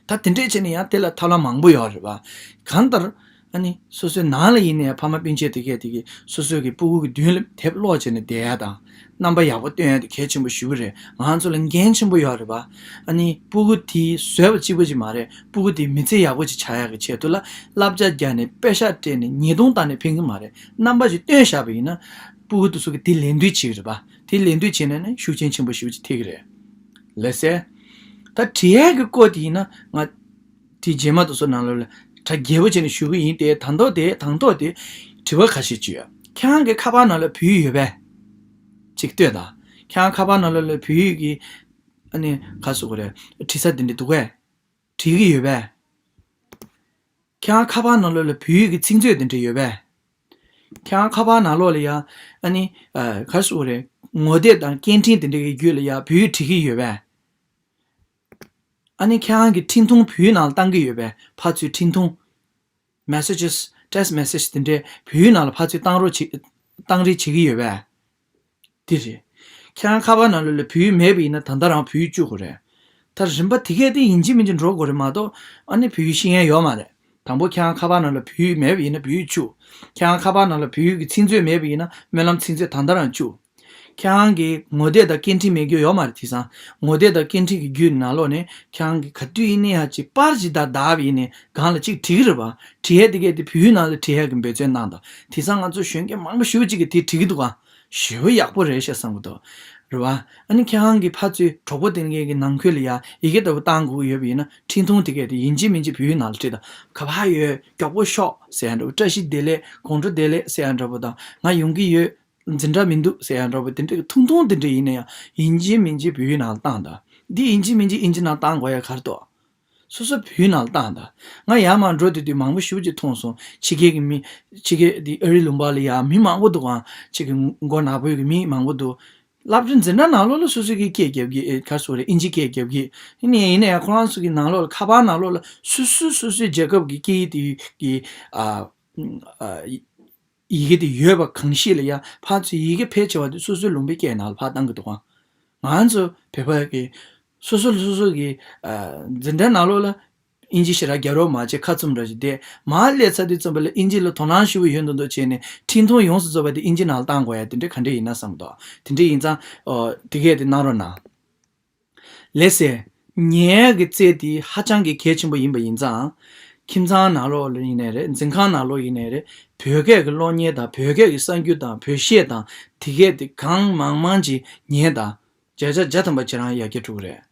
ད་དེ་འདྲས་བྱས་ནས་ཡང་དེ་ལ་ཐབས་ལམ་མང་པོ་ཡོད་རེད་པ། གང་ལྟར། ཨ་ནི་སོ་སོའི་ནང་ལ་ཡིན་ནའི་ཕ་མ་སྤུན་མཆེད་དེ་གས་དེ་གིས་སོ་སོའི་གི་སྤུ་གུ་གི་མདུན་ལ་དེབ་ཀློག་བྱས་ནས་བསྡད་ཡ་དང་། རྣམ་པ་ཡག་པོ་སྟོན་ཡ་དེ་གལ་ཆེན་པོ་ཞེ་པོ་རེད། ང་ཚོ་ལ་འགན་ཆེན་པོ་ཡོད་རེད་པ། ཨ་ནི་སྤུ་གུ་དེ་བཟོས་པ་གཅིག་པུ་ཅིག་མ་རེད། སྤུ་གུ་དེ་མི་ཚེ་ཡག་པོ་ཅིག་ཆགས་ཡག་གི་ཆེད་དུ་ལ་བསླབ་བྱ་བརྒྱབ་ནས་པེ་ཤག་སྤྲད་ནས་ཉེས་རྡུང་བཏང་ནས་ཕན་གྱི་མ་རེད། རྣམ་པ་ཅིག་སྟོན་བཞག་པ་ཡིན་ན། སྤུ་གུ་དེ་ཚོ་གིས་དེ་ལེན་འདོད་བྱེད་ཀྱི་རེད་པ། དེ་ལེན་འདོད་བྱས་ན་ནི་ཤུགས་རྐྱེན་ཆེན་པོ་ཞེ་པོ་ཅིག་ཐེབས་ཀྱི་རེད། ལགས་སེ། ད་བྲིས་ཡག་གི་སྐོར་དེ་ཡིན་ན་ང་། དེ་རྗེས་མ་དེ་ཚོ་ནང་ལོགས་ལ་གྲ་རྒྱས་པོ་བྱས་ནས་ཞུ་གི་ཡིན་ཏེ། དང་ཐོག་དེ་དང་ཐོག་དེ་དྲི་བ་ཁ་ཤས་ཅིག་ཡོད། ཁྱེད་རང་གི་ཁ་པར་ནང་ལ་བོད་ཡིག་ཡོད་པས། ཅིག་ལྟོས་དང་། ཁྱེད་རང་ཁ་པར་ནང་ལོགས་ལ་བོད་ཡིག་གི། ཨ་ནི་ག་ཟེར་དགོས་རེད། བྲིས་ས་དེ་འདྲ་འདུག་གས། བྲིས་ཀྱི་ཡོད་པས། ཁྱེད་རང་ཁ་པར་ནང་ལོགས་ལ་བོད་ཡིག་གི་ཚིག་མཛོད་དེ་འདྲ་ཡོད་པས། ཁྱེད་རང་ཁ་པར་ནང་ལོགས་ལ་ཡ། ཨ་ནི། ཨ། ག་ཟེར་དགོས་རེད། ངོ་དེབ་དང་སྐད་འཕྲིན་དེ་འདྲ་གི་བརྒྱུད་ལ་ཡ་བོད་ཡིག་བྲིས་ཀྱི་ཡོད་པས། ཨ་ནི་ཁྱེད་རང་གི་འཕྲིན་ཐུང་བོད་ཡིག་ནང་ལ་བཏང་གི་ཡོད་པས། ཕར་ཚུར་འཕྲིན་ཐུང་། messages, text message དེ་འདྲས་བོད་ཡིག་ནང་ལ་ཕར་ཚུར་བཏང་རོགས་བྱེད། བཏང་རེས་བྱེད་ཀྱི་ཡོད་པས། དེ་རེད། ཁྱེད་རང་ཁ་པར་ནང་ལོགས་ལ་བོད་ཡིག་མེད་པ་ཡིན་ན་ད་ལྟ་རང་བོད་ཡིག་བཅུག་དགོས་རེད། ད་རིམ་པ་དེ་གས་དེ་ཡིན་གཅིག་མིན་གཅིག་འགྲོ་དགོས་རེད་མ་གཏོགས་ཨ་ནི་བོད་ཡིག་ཤེས་མཁན་ཡོད་མ་རེད། དང་པོ་ཁྱེད་རང་ཁ་པར་ནང་ལ་བོད་ཡིག་མེད་པ་ཡིན་ན་བོད་ཡིག་བཅུག་ཁྱེད་རང་ཁ་པར་ནང་ལ་བོད་ཡིག་གི་ཚིག་མཛོད་མེད་པ་ཡིན་ན་སྨོན་ལམ་ཚིག་མཛོད་ད་ལྟ་རང་བཅུག་ཁྱེད་རང་གི་ངོ་དེབ་དང་སྐད་འཕྲིན་མེད་རྒྱུ་ཡོད་མ་རེད། དེང་སང་ངོ་དེབ་དང་སྐད་འཕྲིན་གྱི་བརྒྱུད་ནང་ལོགས་ནས་ཁྱེད་རང་གི་ག་དུས་ཡིན་ན་ཡང་ཅིག་པར་ཅིག་བཏང་བཏང་བ་ཡིན་ནའི་སྒང་ལ་ཅིག་བྲིས་ཀྱི་རེད་པ། བྲིས་ཡས་དེ་གས་དེ་བོད་ཡིག་ནང་ལ་བྲིས་ཡས་ཀྱི་འབད་བརྩོན་གནང་དང་། དེང་སང་ང་ཚོ་གཞོན་སྐྱེས་མང་པོ་ཞེ་པོ་ཅིག་གིས་དེ་བྲིས་ཀྱི་འདུག་ག་ཞེ་པོ་ཡག་པོ་རེད་ཤག་བསམ་གྱི་འདུག་རེད་པ། ཨ་ནི་ཁྱེད་རང་གི་ཕར་ཚུར་གྲོགས་པོ་དེ་གས་ཀྱི་ནང་ཁུལ་ལ་ཡ་ཡི་གེ་ལྟ་བུ་བཏང་དགོས་ཀྱི་ཡོད་པ་ཡིན་ན་འཕྲིན་ཐུང་དེ་གས་དེ་ཡིན་གཅིག་མིན་གཅིག་བོད་ཡིག་ནང་ལ་བྲིས་དང་། ག་པར་ཡོད། མགྱོགས་པོ་ཤོག་ཟེར་ཡ་འདྲ་པོ། བཀྲ་ཤིས་བདེ་ལེགས། དགོང་དྲོ་བདེ་ལེགས་ཟེར་ཡ་འདྲ་པོ་དང་། ང་ཡོང་གི་ཡོད། འཛིན་གྲྭ་མི་འདུག་ཟེར་ཡ་འདྲ་པོ། དེ་འདྲའི་ཐུང་ཐུང་དེ་འདྲ་ཡིན་ན་ཡང་ཡིན་གཅིག་མིན་གཅིག་བོད་ཡིག་ནང་ལ་བཏང་དང་། འདི་ཡིན་གཅིག་མིན་གཅིག་ཨིན་ཇི་ནང་བཏང་དགོས་ཡ་ག་རེ་འདུག་སོ་སོ་བོད་ཡིག་ནང་ལ་བཏང་དང་། ང་ཡར་མར་འགྲོ་དུས་དུས་མང་པོ་ཞེ་པོ་ཅིག་མཐོང་སོང་། ཕྱི་རྒྱལ་གྱི་མི། ཕྱི་རྒྱལ་དེ་ཨ་རི་ལུང་པ་ལ་ཡ་མི་མང་པོ་འདུག་ག་ཕྱི་རྒྱལ་མགོ་ནག་པོའི་གི་མི་མང་པོ་འདུག་སློབ་གྲྭ་འཛིན་གྲྭ་ནང་ལོགས་ལ་སོ་སོ་གི་སྐད་རྒྱབ་ཀྱི་ཨེ་ག་རེ་ཟེར་དགོས་རེད། ཨིན་ཇི་སྐད་རྒྱབ་ཀྱི། ཡིན་ནའི་ཡིན་ནའི་ཁོ་རང་ཚོ་གི་ནང་ལོགས་ལ་ཁ་པར་ནང་ལོགས་ལ་སོ་སོ་སོ་སོའི་རྒྱལ་ཁབ་ཀྱི་སྐད་ཡིག་དེ་གི་ཨ་ཨ་ཡི་གེ་དེ་ཡོད་པ་གང་ཞིག་ལ་ཡ་ཕར་ཚུར་ཡི་གེ་ཕལ་ཆེ་བ་དེ་སོ་སོའི་ལུང་པའི་སྐད་ནང་ལ་ཕར་བཏང་གི་འདུག་ག་ང་ཚོ་བོད་པ་གི་སོ་སོ་སོ་སོ་གི་ཨ་འཛིན་གྲྭའི་ནང་ལོགས་ལ་ཨིན་ཇི་ཞེ་དྲག་རྒྱབ་རོགས་མ་བྱེད། ཁ་བཙུམ་འདྲ་ཞིག་བསྡད། མར་སླེབས་ཚར་དུས་ཙམ་པ་ལ་ཨིན་ཇི་ལ་དོ་སྣང་ཞེ་པོ་ཡོད་མདོག་མདོག་བྱས་ནས་འཕྲིན་ཐུང་ཡོངས་སུ་རྫོགས་པ་དེ་ཨིན་ཇི་ནང་ལ་བཏང་དགོས་ཡ་དེ་འདྲ་ག་འདྲ་ཡིན་ན་བསམ་གྱི་འདུག་དེ་འདྲ་ཡིན་ཙང་ཨོ་དེ་གས་དེ་གནང་རོགས་གནང་། ལགས་སེ། ཉལ་ཡག་གི་རྩལ་དེ་ཧ་ཅང་གི་གལ་ཆེན་པོ་ཡིན་པ་ཡིན་ཙང་། ཁྱིམ་ཚང་ནང་ལོགས་ལ་ཡིན་ནའི་རེད། འཛིན་ཁང་ནང་ལོགས་ཡིན་ནའི་རེད། བོད་སྐད་ཀྱི་གློག་བརྙན་དང་། བོད་སྐད་ཀྱི་གསར་འགྱུར་དང་། བོད་གཞས་དང་། དེ་གས་དེ་གང་མང་མང་ཅིག་ཉན་དང་། བརྒྱ་ཆ་བརྒྱ་ཐམ་པ་ཁྱེད་རང་ཡར་རྒྱས་འགྲོ་གི་རེད།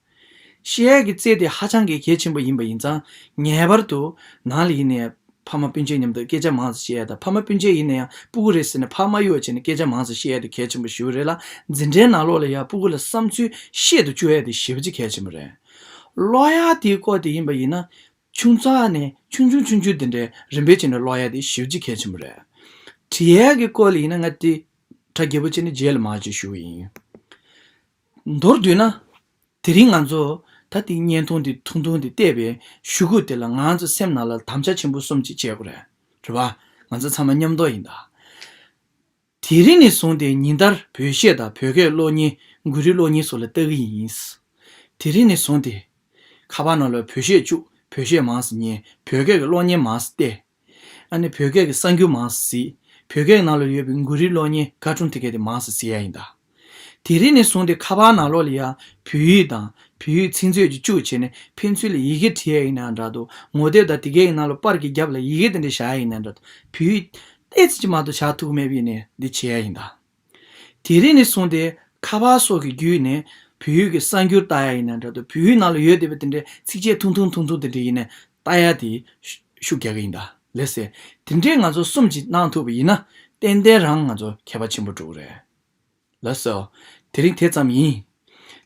བཤད་ཡག་གི་རྩལ་དེ་ཧ་ཅང་གི་གལ་ཆེན་པོ་ཡིན་པ་ཡིན་ཙང་། ངེས་པར་དུ་ནང་ལ་ཡིན་ནའི་ཕ་མ་སྤུན་མཆེད་མཉམ་དུ་སྐད་ཆ་མང་ཙམ་བཤད་ཡ་དང་། ཕ་མ་སྤུན་མཆེད་ཡིན་ན་ཡང་སྤུ་གུ་རེད་ཟེར་ནས་ཕར་མ་གཡུག་བྱས་ནས་སྐད་ཆ་མང་ཙམ་བཤད་ཡ་དེ་གལ་ཆེན་པོ་ཞེ་པོ་རེད་ལ། འཛིན་གྲྭའི་ནང་ལོགས་ལ་ཡང་སྤུ་གུ་ལ་བསམ་ཚུལ་བཤད་དུ་བཅུག་ཡ་དེ་ཞེ་པོ་ཅིག་གལ་ཆེན་པོ་རེད། ཀློག་ཡ་དེའི་སྐོར་དེ་ཡིན་པ་ཡིན་ན། ཆུང་ཙག་ནས་ཆུང་ཆུང་ཆུང་ཆུང་དེ་འདྲའི་རིམ་པས་བྱས་ནས་ཀློག་ཡ་དེ་ཞེ་པོ་ཅིག་གལ་ཆེན་པོ་རེད། བྲིས་ཡ་གི་སྐོར་ལ་ཡིན་ན་ང་དེ་གྲ་རྒྱས་པོ་བྱས་ནས་རྗེས་ལ་མར་ཅིག་ཞུ་གི་ཡིན། མདོར་བསྡུས་ན། དེ་རིང་ང་ཚོ་ད་ལྟའི་བརྙན་ཐུང་འདི་ཐུང་ཐུང་འདི་བལྟས་པའི་གཞུག་གུ་དེ་ལ་ང་ཚོ་སེམས་ནང་ལ་དམ་བཅའ་ཆེན་པོ་གསུམ་ཅིག་བྱེད་དགོས་རེད། རེད་བ། ང་ཚོ་ཚང་མ་མཉམ་དུ་ཡིན་ད། དེ་རིང་ནས་བཟུང་སྟེ་ཉིན་ལྟར་བོད་གཞས་དང་བོད་སྐད་གློག་བརྙན། མགུར་རིང་གློག་བརྙན་སོགས་ལ་ལྟ་གི་ཡིན། དེ་རིང་ནས་བཟུང་སྟེ། ཁ་པར་ནང་ལ་བོད་གཞས་བཅུག་བོད་གཞས་མང་ཙམ་ཉན། བོད་སྐད་ཀྱི་གློག་བརྙན་མང་ཙམ་བལྟས། ཨ་ནི་བོད་སྐད་ཀྱི་གསར་འགྱུར་མང་ཙམ་གཟིགས། བོད་སྐད་ནང་ལ་ཡོད་པའི་མགུར་རིང་གློག་བརྙན་ཀར་ཊུན་དེ་གས་དེ་མང་ཙམ་གཟིགས་ཡ་ཡིན་ད། དེ་རིང་ནས་བཟུང་སྟེ་ཁ་པར་ནང་ལོགས་ལ་ཡ་བོད་ཡིག་དང་བོད་ཡིག་ཚིག་མཛོད་ཅིག་བཅུག་བྱས་ནས་ཕན་ཚུན་ལ་ཡི་གེ་བྲིས་ཡ་ཡིན་ན་འདྲ་འདུག་ངོ་དེབ་དང་དེ་གས་ཡི་ནང་ལ་པར་གྱི་རྒྱབ་ལ་ཡི་གེ་དེ་འདྲ་བཞག་ཡ་ཡིན་ན་འདྲ་འདུག་བོད་ཡིག་ཏོག་ཙམ་ཅིག་མ་གཏོགས་བཞག་ཐུབ་ཀྱི་མེད་པ་ཡིན་ནའི་འདི་བྱེད་ཡ་ཡིན་ད། དེ་རིང་ནས་བཟུང་སྟེ་ཁ་པར་སོགས་ཀྱི་བརྒྱུད་ནས་བོད་ཡིག་གི་གསར་འགྱུར་ལྟ་ཡ་ཡིན་ན་འདྲ་འདུག་བོད་ཡིག་ནང་ལ་ཡོད་བསྡད་པའི་དེ་འདྲའི་ཚིགས་བཅད་ཐུང་ཐུང་ཐུང་ཐུང་དེ་འདྲ་ཡིན་ནའི་ལྟ་ཡ་དེ་ཤུ་ཤུགས་རྒྱག་གི་ཡིན་ད། ལགས་སེ། དེ་འདྲའི་ང་ཚོ་གསུམ་ཅིག་གནང་ཐུབ་པ་ཡིན་ན་ཏན་ཏན་རང་ང་ཚོ་ཁྱད་པར་ཆེན་པོ་འགྲོ་གི་རེད། ལགས་སོ། དེ་རིང་དེ་ཙམ་ཡིན།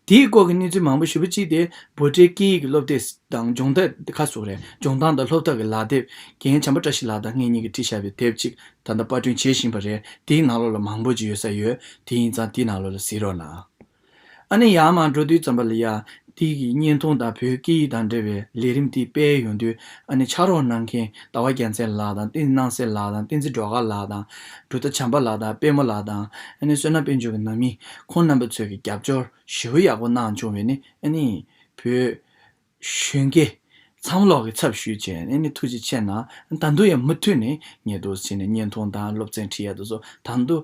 དེའི་སྐོར་གྱི་གནས་ཚུལ་མང་པོ་ཞེ་པོ་ཅིག་དེ་བྷོ་ཊའི་སྐད་ཡིག་གི་སློབ་དེབ་དང་སྦྱོང་དེབ་ཁ་སོགས་རེད། སྦྱོང་སྟངས་དང་སློབ་ཐབས་ཀྱི་ལག་དེབ། རྒན་བྱམས་པ་བཀྲ་ཤིས་ལགས་དང་ངེད་གཉིས་ཀྱིས་བྲིས་བཞག་པའི་དེབ་ཅིག་ད་ལྟ་པར་སྐྲུན་བྱེད་བཞིན་པ་རེད། དེའི་ནང་ལོགས་ལ་མང་པོ་ཅིག་ཡོད་ས་ཡོད། དེ་ཡིན་ཙང་དེའི་ནང་ལོགས་ལ་གཟིགས་རོགས་གནང་། ཨ་ནི་ཡར་མར་འགྲོ་དུས་ཙམ་པ་ལ་ཡ། དེ་གི་བརྙན་ཐུང་དང་བོད་སྐད་ཡིག་དང་འབྲེལ་བའི་ལས་རིམ་དེ་སྤེལ་ཡོང་དུས། ཨ་ནི་ཕྱག་རོགས་གནང་མཁན་ཟླ་བ་རྒྱལ་མཚན་ལགས་དང་། བསྟན་འཛིན་སྣང་གསལ་ལགས་དང་། བསྟན་འཛིན་སྒྲོལ་དཀར་ལགས་དང་། གྲུབ་མཐའ་བྱམས་པ་ལགས་དང་། པད་མོ་ལགས་དང་། ཨ་ནི་བསོད་ནམས་དཔལ་འབྱོར་གྱི་ནང་མི། ཁོང་རྣམ་པ་ཚོས་ཀྱི་རྒྱབ་སྐྱོར་ཞེ་པོ་ཡག་པོ་གནང་བྱུང་བས་ནི། ཨ་ནི་བོད་གཞོན་སྐྱེས་ཚང་མ་ལོག་གི་ཚབ་ཞུས་བྱས་ནས་ནི་ཐུགས་རྗེ་ཆེ་གནང་། ད་དུང་ཡང་མུ་མཐུད་ནས་ཉེ་དུ་བྱས་ནས་བརྙན་ཐུང་དང་སློབ་ཚན་ཁྲིད་ཡ་དེ་ཚོ་ད་དུང་།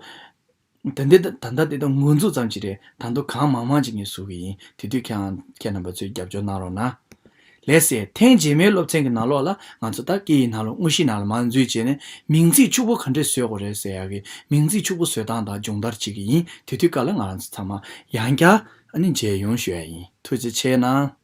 ད་འདི་ད་ད་ལྟ་དེ་དང་འགོ་འཛུགས་ཙམ་ཅིག་རེད། ད་དུང་གང་མང་མང་ཅིག་ངས་བཟོ་གི་ཡིན། དེ་དུས་ཁྱེད་རང་ཁྱེད་རྣམ་པ་ཚོས་རྒྱབ་སྐྱོར་གནང་རོགས་གནང་། ལགས་སེ། ཐེངས་རྗེས་མའི་སློབ་ཚན་གྱི་ནང་ལོགས་ལ་ང་ཚོ་ད་སྐད་ཡིག་ནང་ལོགས་དངོས་གཞི་ནང་ལ་མར་འཛུལ་བྱས་ནས་མིང་ཚིག་ཕྱུག་པོ་ག་འདྲས་བཟོ་དགོས་རེད་ཟེར་ཡག་གི་མིང་ཚིག་ཕྱུག་པོ་བཟོ་སྟངས་དང་སྦྱོང་བརྡར་བྱེད་ཀྱི་ཡིན། དེ་དུས་སྐབས་ལ་ང་རང་ཚོ་ཚང་མ་ཡང་བསྐྱར་ཨ་ནི་མཇལ་ཡོང་ཞུ་ཡ་ཡིན། ཐུགས་རྗེ་ཆེ་གནང་།